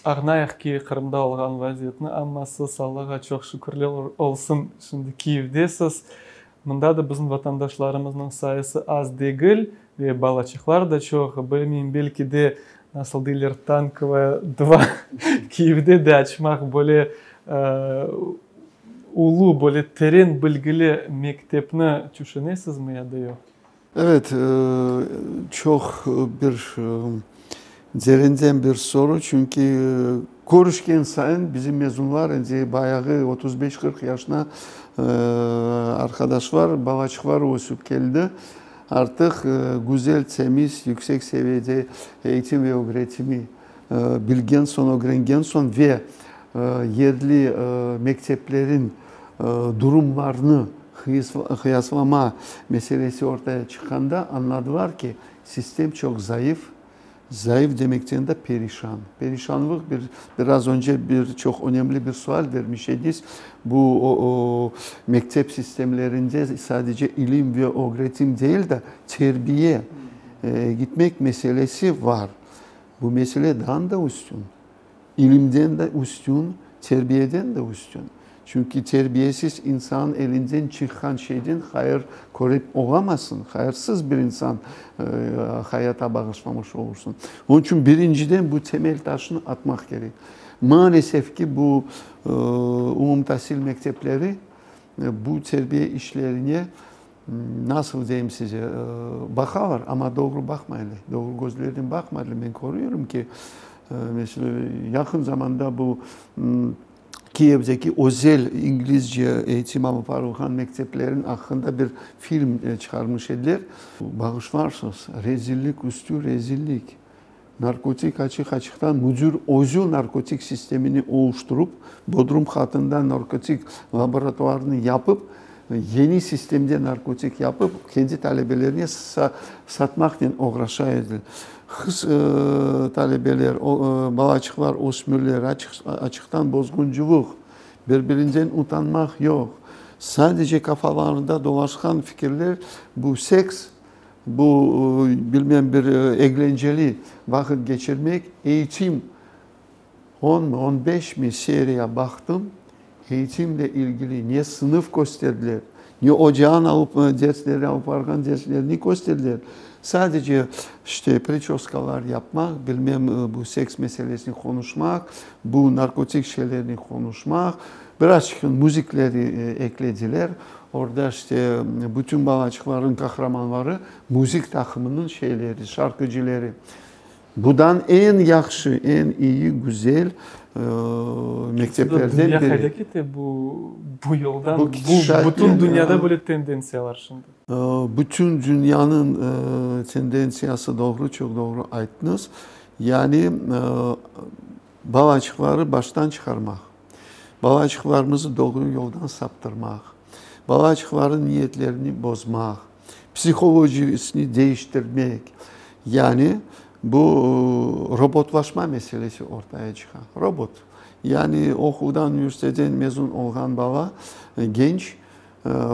B: añlayıq ki, Qırımda olğan vaziyetni, amma siz, Allağa çoq şükürler olsun, şimdi Kiyevdesiz. Mında da bizim vatandaşlarımıznıñ sayısı az degil ve balaçıqlar da çoq. Bilmeyim, belki de, nasıl deyler, Tankovaya dva Kiyevde de açmaq böyle ulu, böyle teren bilgili mektepni tüşünesizmi ya da yoq?
A: Evet, çoq bir derinden bir soru, çünki körüşken sayın bizim mezunlar endi bayağı 35-40 yaşına arqadaşlar, balaçıqlar ösüp keldi. Artıq güzel, temiz, yüksek seviyede eğitim ve ögretimi bilgen soñ, ögrengen soñ ve yerli mekteplerin durumlarını qıyaslama meselesi ortaya çıqqanda añladılar ki, sistem çoq zayıf, zayıf demekten de perişan. Perişanlıq bir, biraz önce bir çoq önemli bir sual bermiş ediñiz. Bu mektep sistemlerinde sadece ilim ve ögretim değil de terbiye gitmek meselesi var. Bu mesele daa da üstün. İlimden de üstün, terbiyeden de üstün. Çünki terbiyesiz insan elinden çıqqan şeyden hayır körip olamazsıñ, hayırsız bir insan hayata bağışlamış olursıñ. Onıñ içün birinciden bu temel taşnı atmaq kerek. Maalesef ki, bu umumtasil mektepleri bu terbiye işlerine, nasıl deyim size, baqalar, amma doğru baqmaylar, doğru közlernen baqmaylar. Men körüyorum ki, meselâ, yaqın zamanda bu Kiyevdeki özel inglizce eğitim alıp barılğan mekteplerin aqqında bir film çıqarmış ediler. Bağışlarsız, rezillik üstü rezillik. Narkotik açıq-açıqtan müdür özü narkotik sistemini oluşturup, bodrum qatında narkotik laboratuarını yapıp, yeni sistemde narkotik yapıp, kendi talebelerine satmaqnen oğraşa edi. Qız talebeler, balaçıqlar, ösmürler, açıqtan bozğuncılıq, bir-birinden utanmaq yoq. Sadece qafalarında dolaşqan fikirler bu seks, bu, bilmem, bir eglenceli vaqıt keçirmek, eğitim, onmı, 15mi seriya baqtım, eğitimle ilgili ne sınıf kösterdiler, ne ocağın alıp dersleri alıp barğan derslerini kösterdiler. Sadece işte priçoskalar yapmaq, bilmem, bu seks meselesini qonuşmaq, bu narkotik şeylerni qonuşmaq, birazçıq müzikleri eklediler. Orada işte bütün balaçıqlarnıñ qahramanları müzik taqımınıñ şeyleri, şarkıcıları. Budan eñ yahşı, eñ iyi, güzel mekteplerden
B: Dünya biri. Qayda kete bu bu yoldan? Bu Bu bütün dünyada böyle tendentsiyalar şimdi.
A: Bütün dünyanıñ tendentsiyası doğru, çoq doğru ayttıñız. Yani balaçıqları baştan çıqarmaq, balaçıqlarımızı doğru yoldan saptırmaq, balaçıqlarnıñ niyetlerini bozmaq, psiholojisini değiştirmek. Yani bu robotlaşma meselesi ortaya çıqa. Robot. Yani oquvdan, üniversiteden mezun olğan bala, genç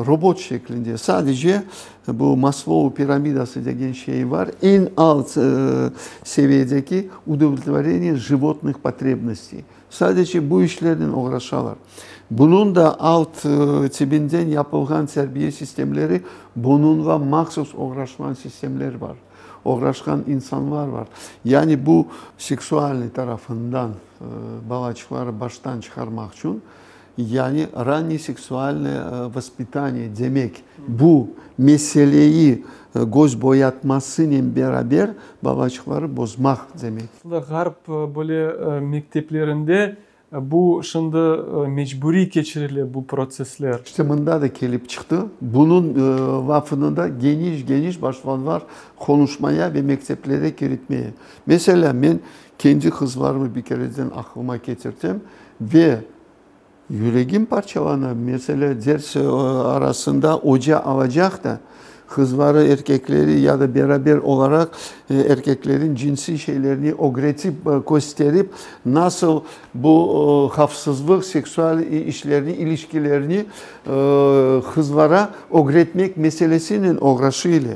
A: robot şeklinde. Sadece bu Maslow piramidası degen şey var. Eñ alt seviyedeki удовлетворение животных потребностей. Sadece bu işlernen oğraşalar. Bunıñ da alt tibinden yapılğan terbiye sistemleri, bunıñla mahsus oğraşqan sistemler bar. Oğraşqan insanlar var. Yani bu seksualniy tarafından balaçıqları baştan çıqarmaq içün, yani раннее seksualnoye воспитание demek, bu meseleyi köz boyatmasınen beraber balaçıqları bozmaq demek.
B: Ğarp böyle mekteplerinde. Bu şimdi mecburiy keçirile bu protsessler.
A: İşte mında da kelip çıqtı. Bunıñ lafını da geniş-geniş başlanlar qonuşmaya ve mekteplere kiritmeye. Meselâ, men kendi qızlarımı bir kereden aqlıma ketirtem ve Yüregim parçalana, meselâ, ders arasında oca alacaq da, qızları, erkekleri ya da beraber olaraq erkeklerin cinsiy şeylerini ögretip, kösterip, nasıl bu havfsızlıq, seksual işlerni, ilişkilerni qızlara ögretmek meselesinen oğraşıyla.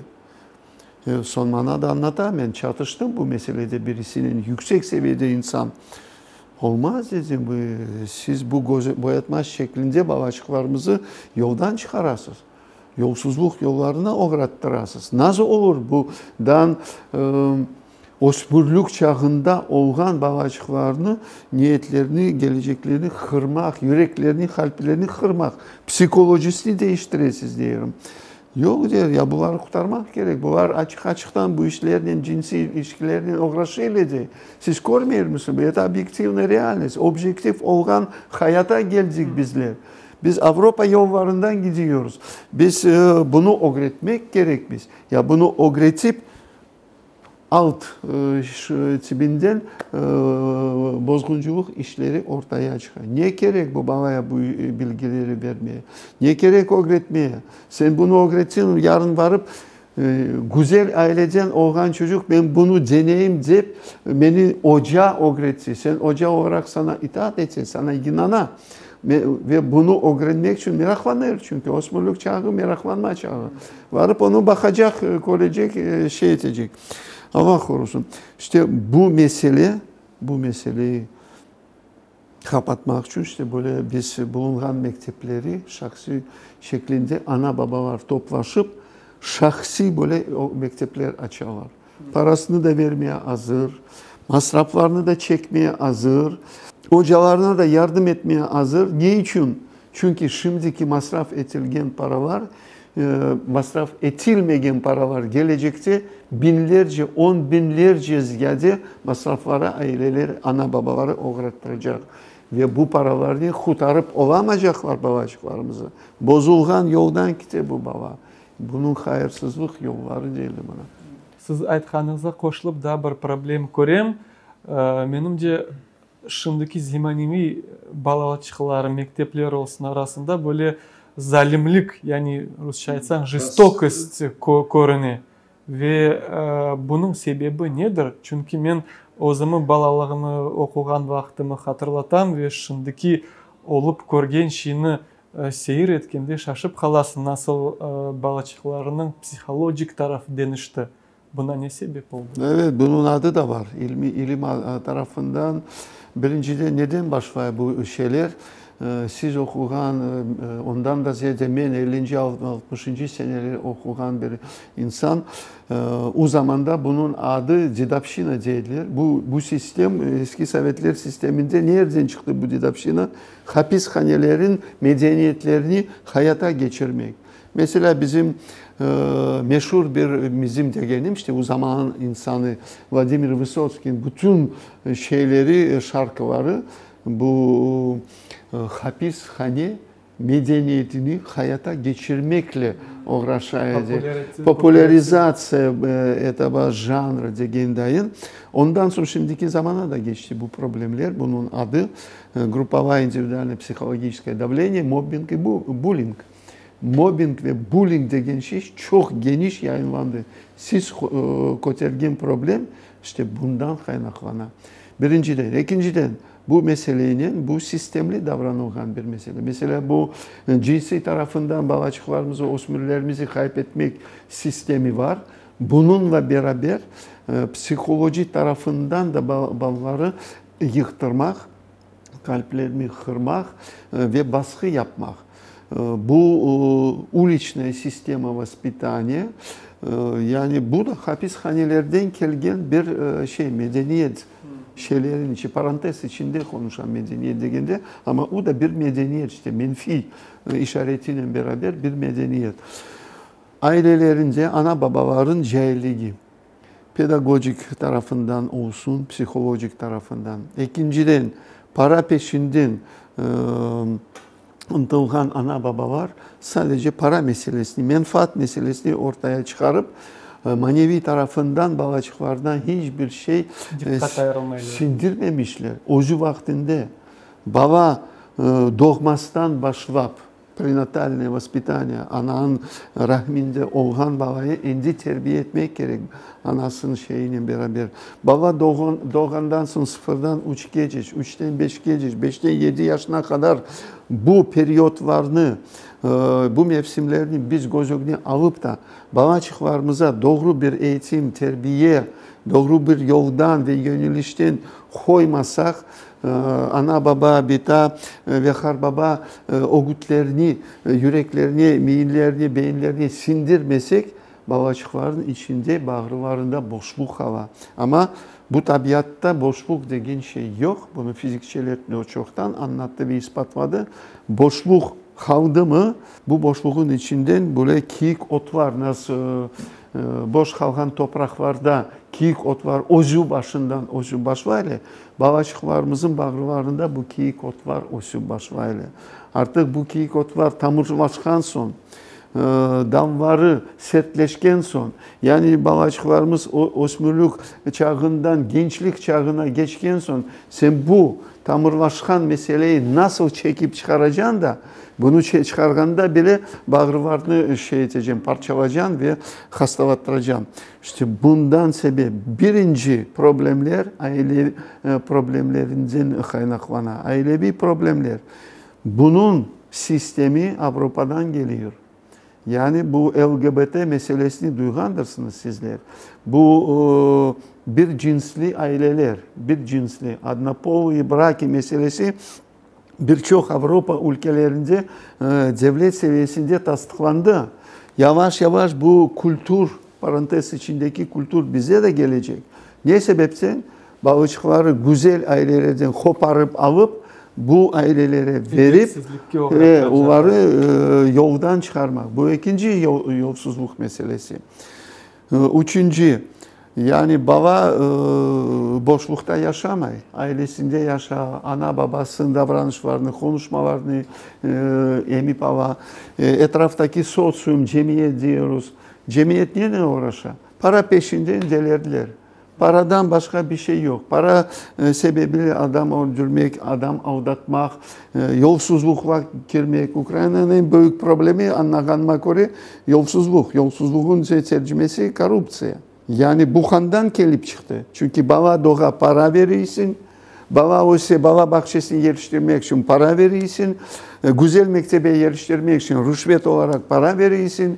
A: Soñ maña da añlata, men çatıştım bu meselede birisinen, yüksek seviyede insan. Olmaz, dedim, siz bu boyatma şeklinde balaçıqlarımızı yoldan çıqarasız, yolsuzluq yollarına oğrattırasız. Nasıl olur bu dan ösmürlik çağında olğan balaçıqlarnı niyetlerini, keleceklerini qırmaq, yüreklerini, qalplerini qırmaq, psikolojisini deñiştiresiz, deyim. Yoq, der, ya bularnı qurtarmaq kerek, bular açıq-açıqtan bu işlernen, cinsiy ilişkilernen oğraşıyla, dey. Siz körmeyirmisiñiz, bu eto obyektivnıy realnost, objektiv olğan hayata keldik bizler. Biz Avropa yollarından gidiyoruz. Biz bunı ögretmek kerekmiz. Ya bunı ögretip, Alt tibinden bozğuncılıq işleri ortaya çıqa. Ne kerek bu balaya bu bilgileri bermeye? Ne kerek ögretmeye? Sen bunı ögretseñ, yarın barıp, güzel aileden olğan çocuq, men bunı deneyim dep, meni oca ögretti. Sen oca olaraq saña itaat ete, saña inana. Ve bunı ögrenmek içün meraqlanır, çünki ösmürlik çağı meraqlanma çağı. Varıp onı baqacaq, körecek, şey etecek. Allah qorusın. İşte bu mesele, bu meseleyi qapatmaq içün işte böyle biz bulunğan mektepleri şahsiy şeklinde ana-babalar toplaşıp, şahsiy böyle mektepler açalar. Parasını da vermeye azır, masraflarını da çekmeye azır, ocalarına da yardım etmeye azır. Ne içün? Çünki şimdiki masraf etilgen paralar, masraf etilmegen paralar gelecekte biñlerce, on biñlerce ziyade masraflara aileler, ana-babaları oğrattıracaq. Ve bu paralarnen qutarıp olamacaqlar balaçıqlarımızı. Bozulğan yoldan kite bu bala. Bunıñ hayırsızlıq yolları deyler buna.
B: Siz aytqanıñızğa qoşulıp daa bir problem körem. Menimce, şimdiki zemaneviy balaçıqlar, mektepler olsun arasında böyle zalimlik, yani rusça aytsañ, jestokost körüne. Ve bunıñ sebebi nedir? Çünki men özümi balalığımı, oquğan vaqtımı hatırlatam ve şimdiki olıp körgen şeyni Seyir etkende şaşıp qalasıñ, nasıl balaçıqlarınıñ psihologik tarafı deñişti. Buna ne sebep oldı?
A: Evet, bunıñ adı da bar. İlmi, ilim tarafından birinciden neden başlay bu şeyler? Siz oquğan, ondan da ziyade men ellinci, altmışıncı seneler oquğan bir insan, o zamanda bunıñ adı dedovşçina deydiler. Bu, bu sistem eski sovetler sisteminde nereden çıqtı bu dedovşçina? Hapishanelerin medeniyetlerini hayata keçirmek. Meselâ, bizim meşur bir, bizim degenim, işte, o zamanın insanı Vladimir Vısotskiyniñ bütün şeyleri, şarkıları bu hapishane medeniyetini hayata keçirmekle oğraşa edi. Populârizatsiya etogo janra degen dayın. Ondan soñ şimdiki zamana da keçti bu problemler, bunıñ adı Gruppovaya individualnoye psihologiçeskoye davleniye, mobbing i bulling. Mobbing ve bulling degen şey çoq geniş yayınlandı. Siz kötergen problem işte bundan qaynaqlana. Birinciden. Ekinciden, bu meseleynen bu sistemli davranılğan bir mesele. Meselâ, bu cinsiy tarafından balaçıqlarımızı, ösmürlerimizi qayıp etmek sistemi var. Bunıñla beraber psihologik tarafından da balaları yıqtırmaq, qalplerini qırmaq ve basqı yapmaq. Bu uliçnaya sistema vospitaniya, yani bu da hapishanelerden kelgen bir şey, medeniyet şeylerin içi, parantez içinde qonuşam medeniyet degende, amma o da bir medeniyet, işte, menfiy işaretinen beraber bir medeniyet. Ailelerinde ana-babaların cailligi. Pedagogik tarafından olsun, psihologik tarafından. Ekinciden, Para peşinden ıntılğan ana-babalar sadece para meselesini, menfaat meselesini ortaya çıqarıp, maneviy tarafından balaçıqlarına hiç bir şey sindirmemişler. Özü vaqtında bala doğmastan başlap, Prenatalnoye vospitaniye, ananıñ rahminde olğan balayı endi terbiye etmek kerek, anasınıñ şeyinen beraber. Bala doğğandan soñ sıfırdan üçkece, üçten beşkece, beşten yedi yaşına qadar bu periodlarnı, bu mevsimlerni biz köz ögüne alıp da, balaçıqlarımıza doğru bir eğitim, terbiye, doğru bir yoldan ve yönelişten qoymasaq, Ana-baba, bita ve qarbaba ögütlerini yüreklerine, miyinlerine, beyinlerine siñdirmesek, balaçıqlarnıñ içinde, bağrılarında boşluq qala. Amma bu tabiatta boşluq degen şey yoq, bunı fizikçiler çoqtan añlattı ve ispatladı. Boşluq qaldımı, bu boşluğın içinden böyle kiyik otlar, nasıl boş qalğan topraqlarda kiyik otlar özü başından ösüp başlaylar, Balaçıqlarımızın bağrılarında bu kiyik otlar ösüp başlaylar. Artıq bu kiyik otlar tamırlaşqan soñ, dalları sertleşken soñ, yani balaçıqlarımız ösmürlik çağından gençlik çağına keçken soñ, sen bu tamırlaşqan meseleyi nasıl çekip çıqaracañ da, Bunı çıqarğanda bile bağrılarnı şey etecem, parçalacam ve hastalattıracañ. İşte bundan sebep birinci problemler aile problemlerinden qaynaqlana. Aileviy problemler. Bunıñ sistemi Avropadan geliyor. Yani bu LGBT meselesini duyğandırsıñız sizler. Bu bir cinsli aileler, bir cinsli, odnopolıye braki meselesi bir çoq Avropa ülkelerinde devlet seviyesinde tasdıqlandı. Yavaş-yavaş bu kültür, parantez içindeki kültür bize de kelecek. Ne sebepten? Balıçıqları güzel ailelerden qoparıp alıp, bu ailelere verip, oları yoldan çıqarmaq. Bu ekinci yolsuzluq meselesi. Üçünci, yani bala boşluqta yaşamay, ailesinde yaşa, ana-babasınıñ davranışlarını, qonuşmalarını emip ala. Etraftaki sotsium, cemiyet diyoruz. Cemiyet nenen oğraşa? Para peşinden delerdiler. Paradan başqa bir şey yoq. Para sebebiyle adam öldürmek, adam aldatmaq, yolsuzluqqa kirmek. Ukrainanıñ eñ büyük problemi, añlağanıma köre, yolsuzluq. Yolsuzluğın tercimesi korruptsiya. Yani bu qandan kelip çıqtı? Çünki bala doğa para beriysiñ, bala öse bala bağçasına yerleştirmek içün para beriysiñ, güzel mektebe yerleştirmek içün rüşvet olaraq para beriysiñ,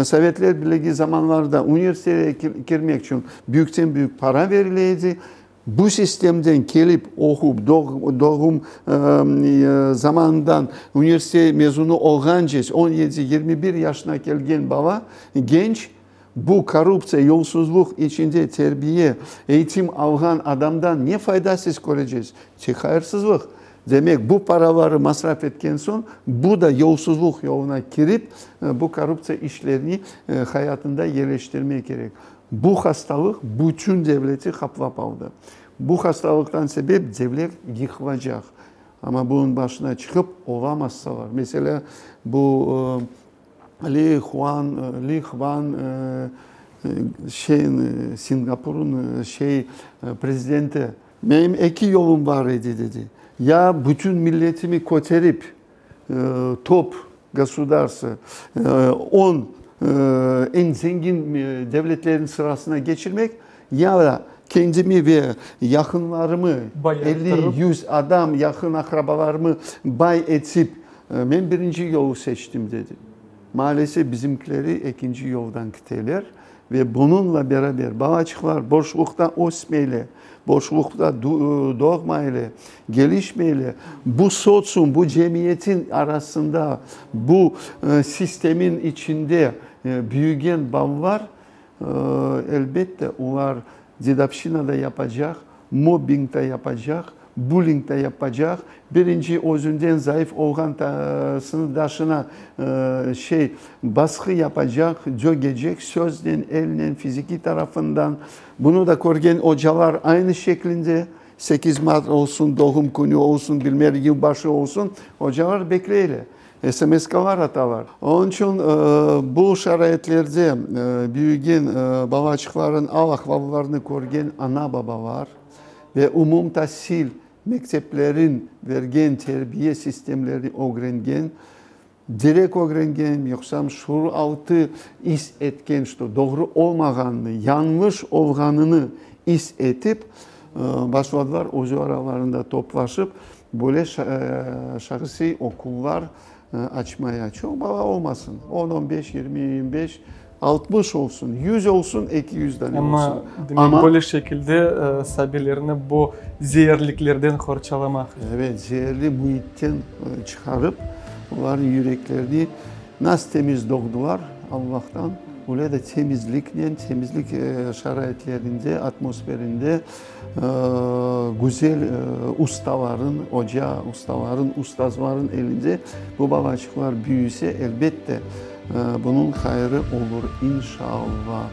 A: Sovetler Birligi zamanlarında universitetke kirmek içün büyükten büyük para berile edi. Bu sistemden kelip oqup, doğum zamanından universitet mezunı olğance, on yedi, 21 yaşına kelgen bala, genç, bu korruptsiya, yolsuzluq içinde terbiye, eğitim alğan adamdan ne fayda siz köreceksiz? Tek hayırsızlıq. Demek, bu paraları masraf etken soñ, bu da yolsuzluq yoluna kirip, bu korruptsiya işlerini hayatında yerleştirmek kerek. Bu hastalıq bütün devleti qaplap aldı. Bu hastalıqtan sebep devlet yıqılacaq. Amma bunıñ başına çıqıp olamazsalar. Meselâ, bu Li Huan, Li Hvan şeyin, Singapurın şey prezidenti, Menim eki yolum bar edi, dedi. Ya bütün milletimi köterip, top gosudarstvo, on eñ zengin devletlerniñ sırasına geçirmek, ya da kendimi ve yaqınlarımı, elli, yüz adam, yaqın aqrabalarımı bay etip, men birinci yolu seçtim, dedi. Maalesef, bizimkileri ekinci yoldan kiteler. Ve bunıñla beraber balaçıqlar boşluqta ösmeyle, boşluqta doğmayle, gelişmeyle, bu sotsium, bu cemiyetin arasında, bu sistemin içinde büyügen balalar, elbette, olar dedovşçina da yapacaq, mobbing da yapacaq, Bulling da yapacaq, birinci özünden zayıf olğan sınıfdaşına şey, basqı yapacaq, dögecek, söznen, elnen, fizikiy tarafından. Bunı da körgen ocalar aynı şeklinde. 8 mart olsun, doğum künü olsun, bilmem yılbaşı olsun, ocalar bekleyler, SMS-kalar atalar. Onıñ içün bu şaraitlerde büyügen balaçıqların al-ahvallarını körgen ana-babalar ve umumtasil mekteplerin bergen terbiye sistemlerini ögrengen, Direkt ögrengen, yoqsam şuur altı is etken, şto doğru olmağanını, yañlış olğanını is etip, başladılar özü aralarında toplaşıp, böyle şahsiy oquvlar açmaya. Çoq bala olmasın, on, on beş, 20, 25, 60 olsun, 100 olsun, 200 dane olsun.
B: Amma, demek, böyle şekilde sabiylerni bu zeerliklerden qorçalamaq.
A: Evet, zeerli müitten çıqarıp, olarnıñ yüreklerini nasıl temiz doğdular Allahtan, öyle de temizliknen, temizlik şaraitlerinde, atmosferinde güzel ustaların, oca ustaların, ustazların elinde bu balaçıqlar büyüse, elbette, Bunıñ hayırı olur, inşallah.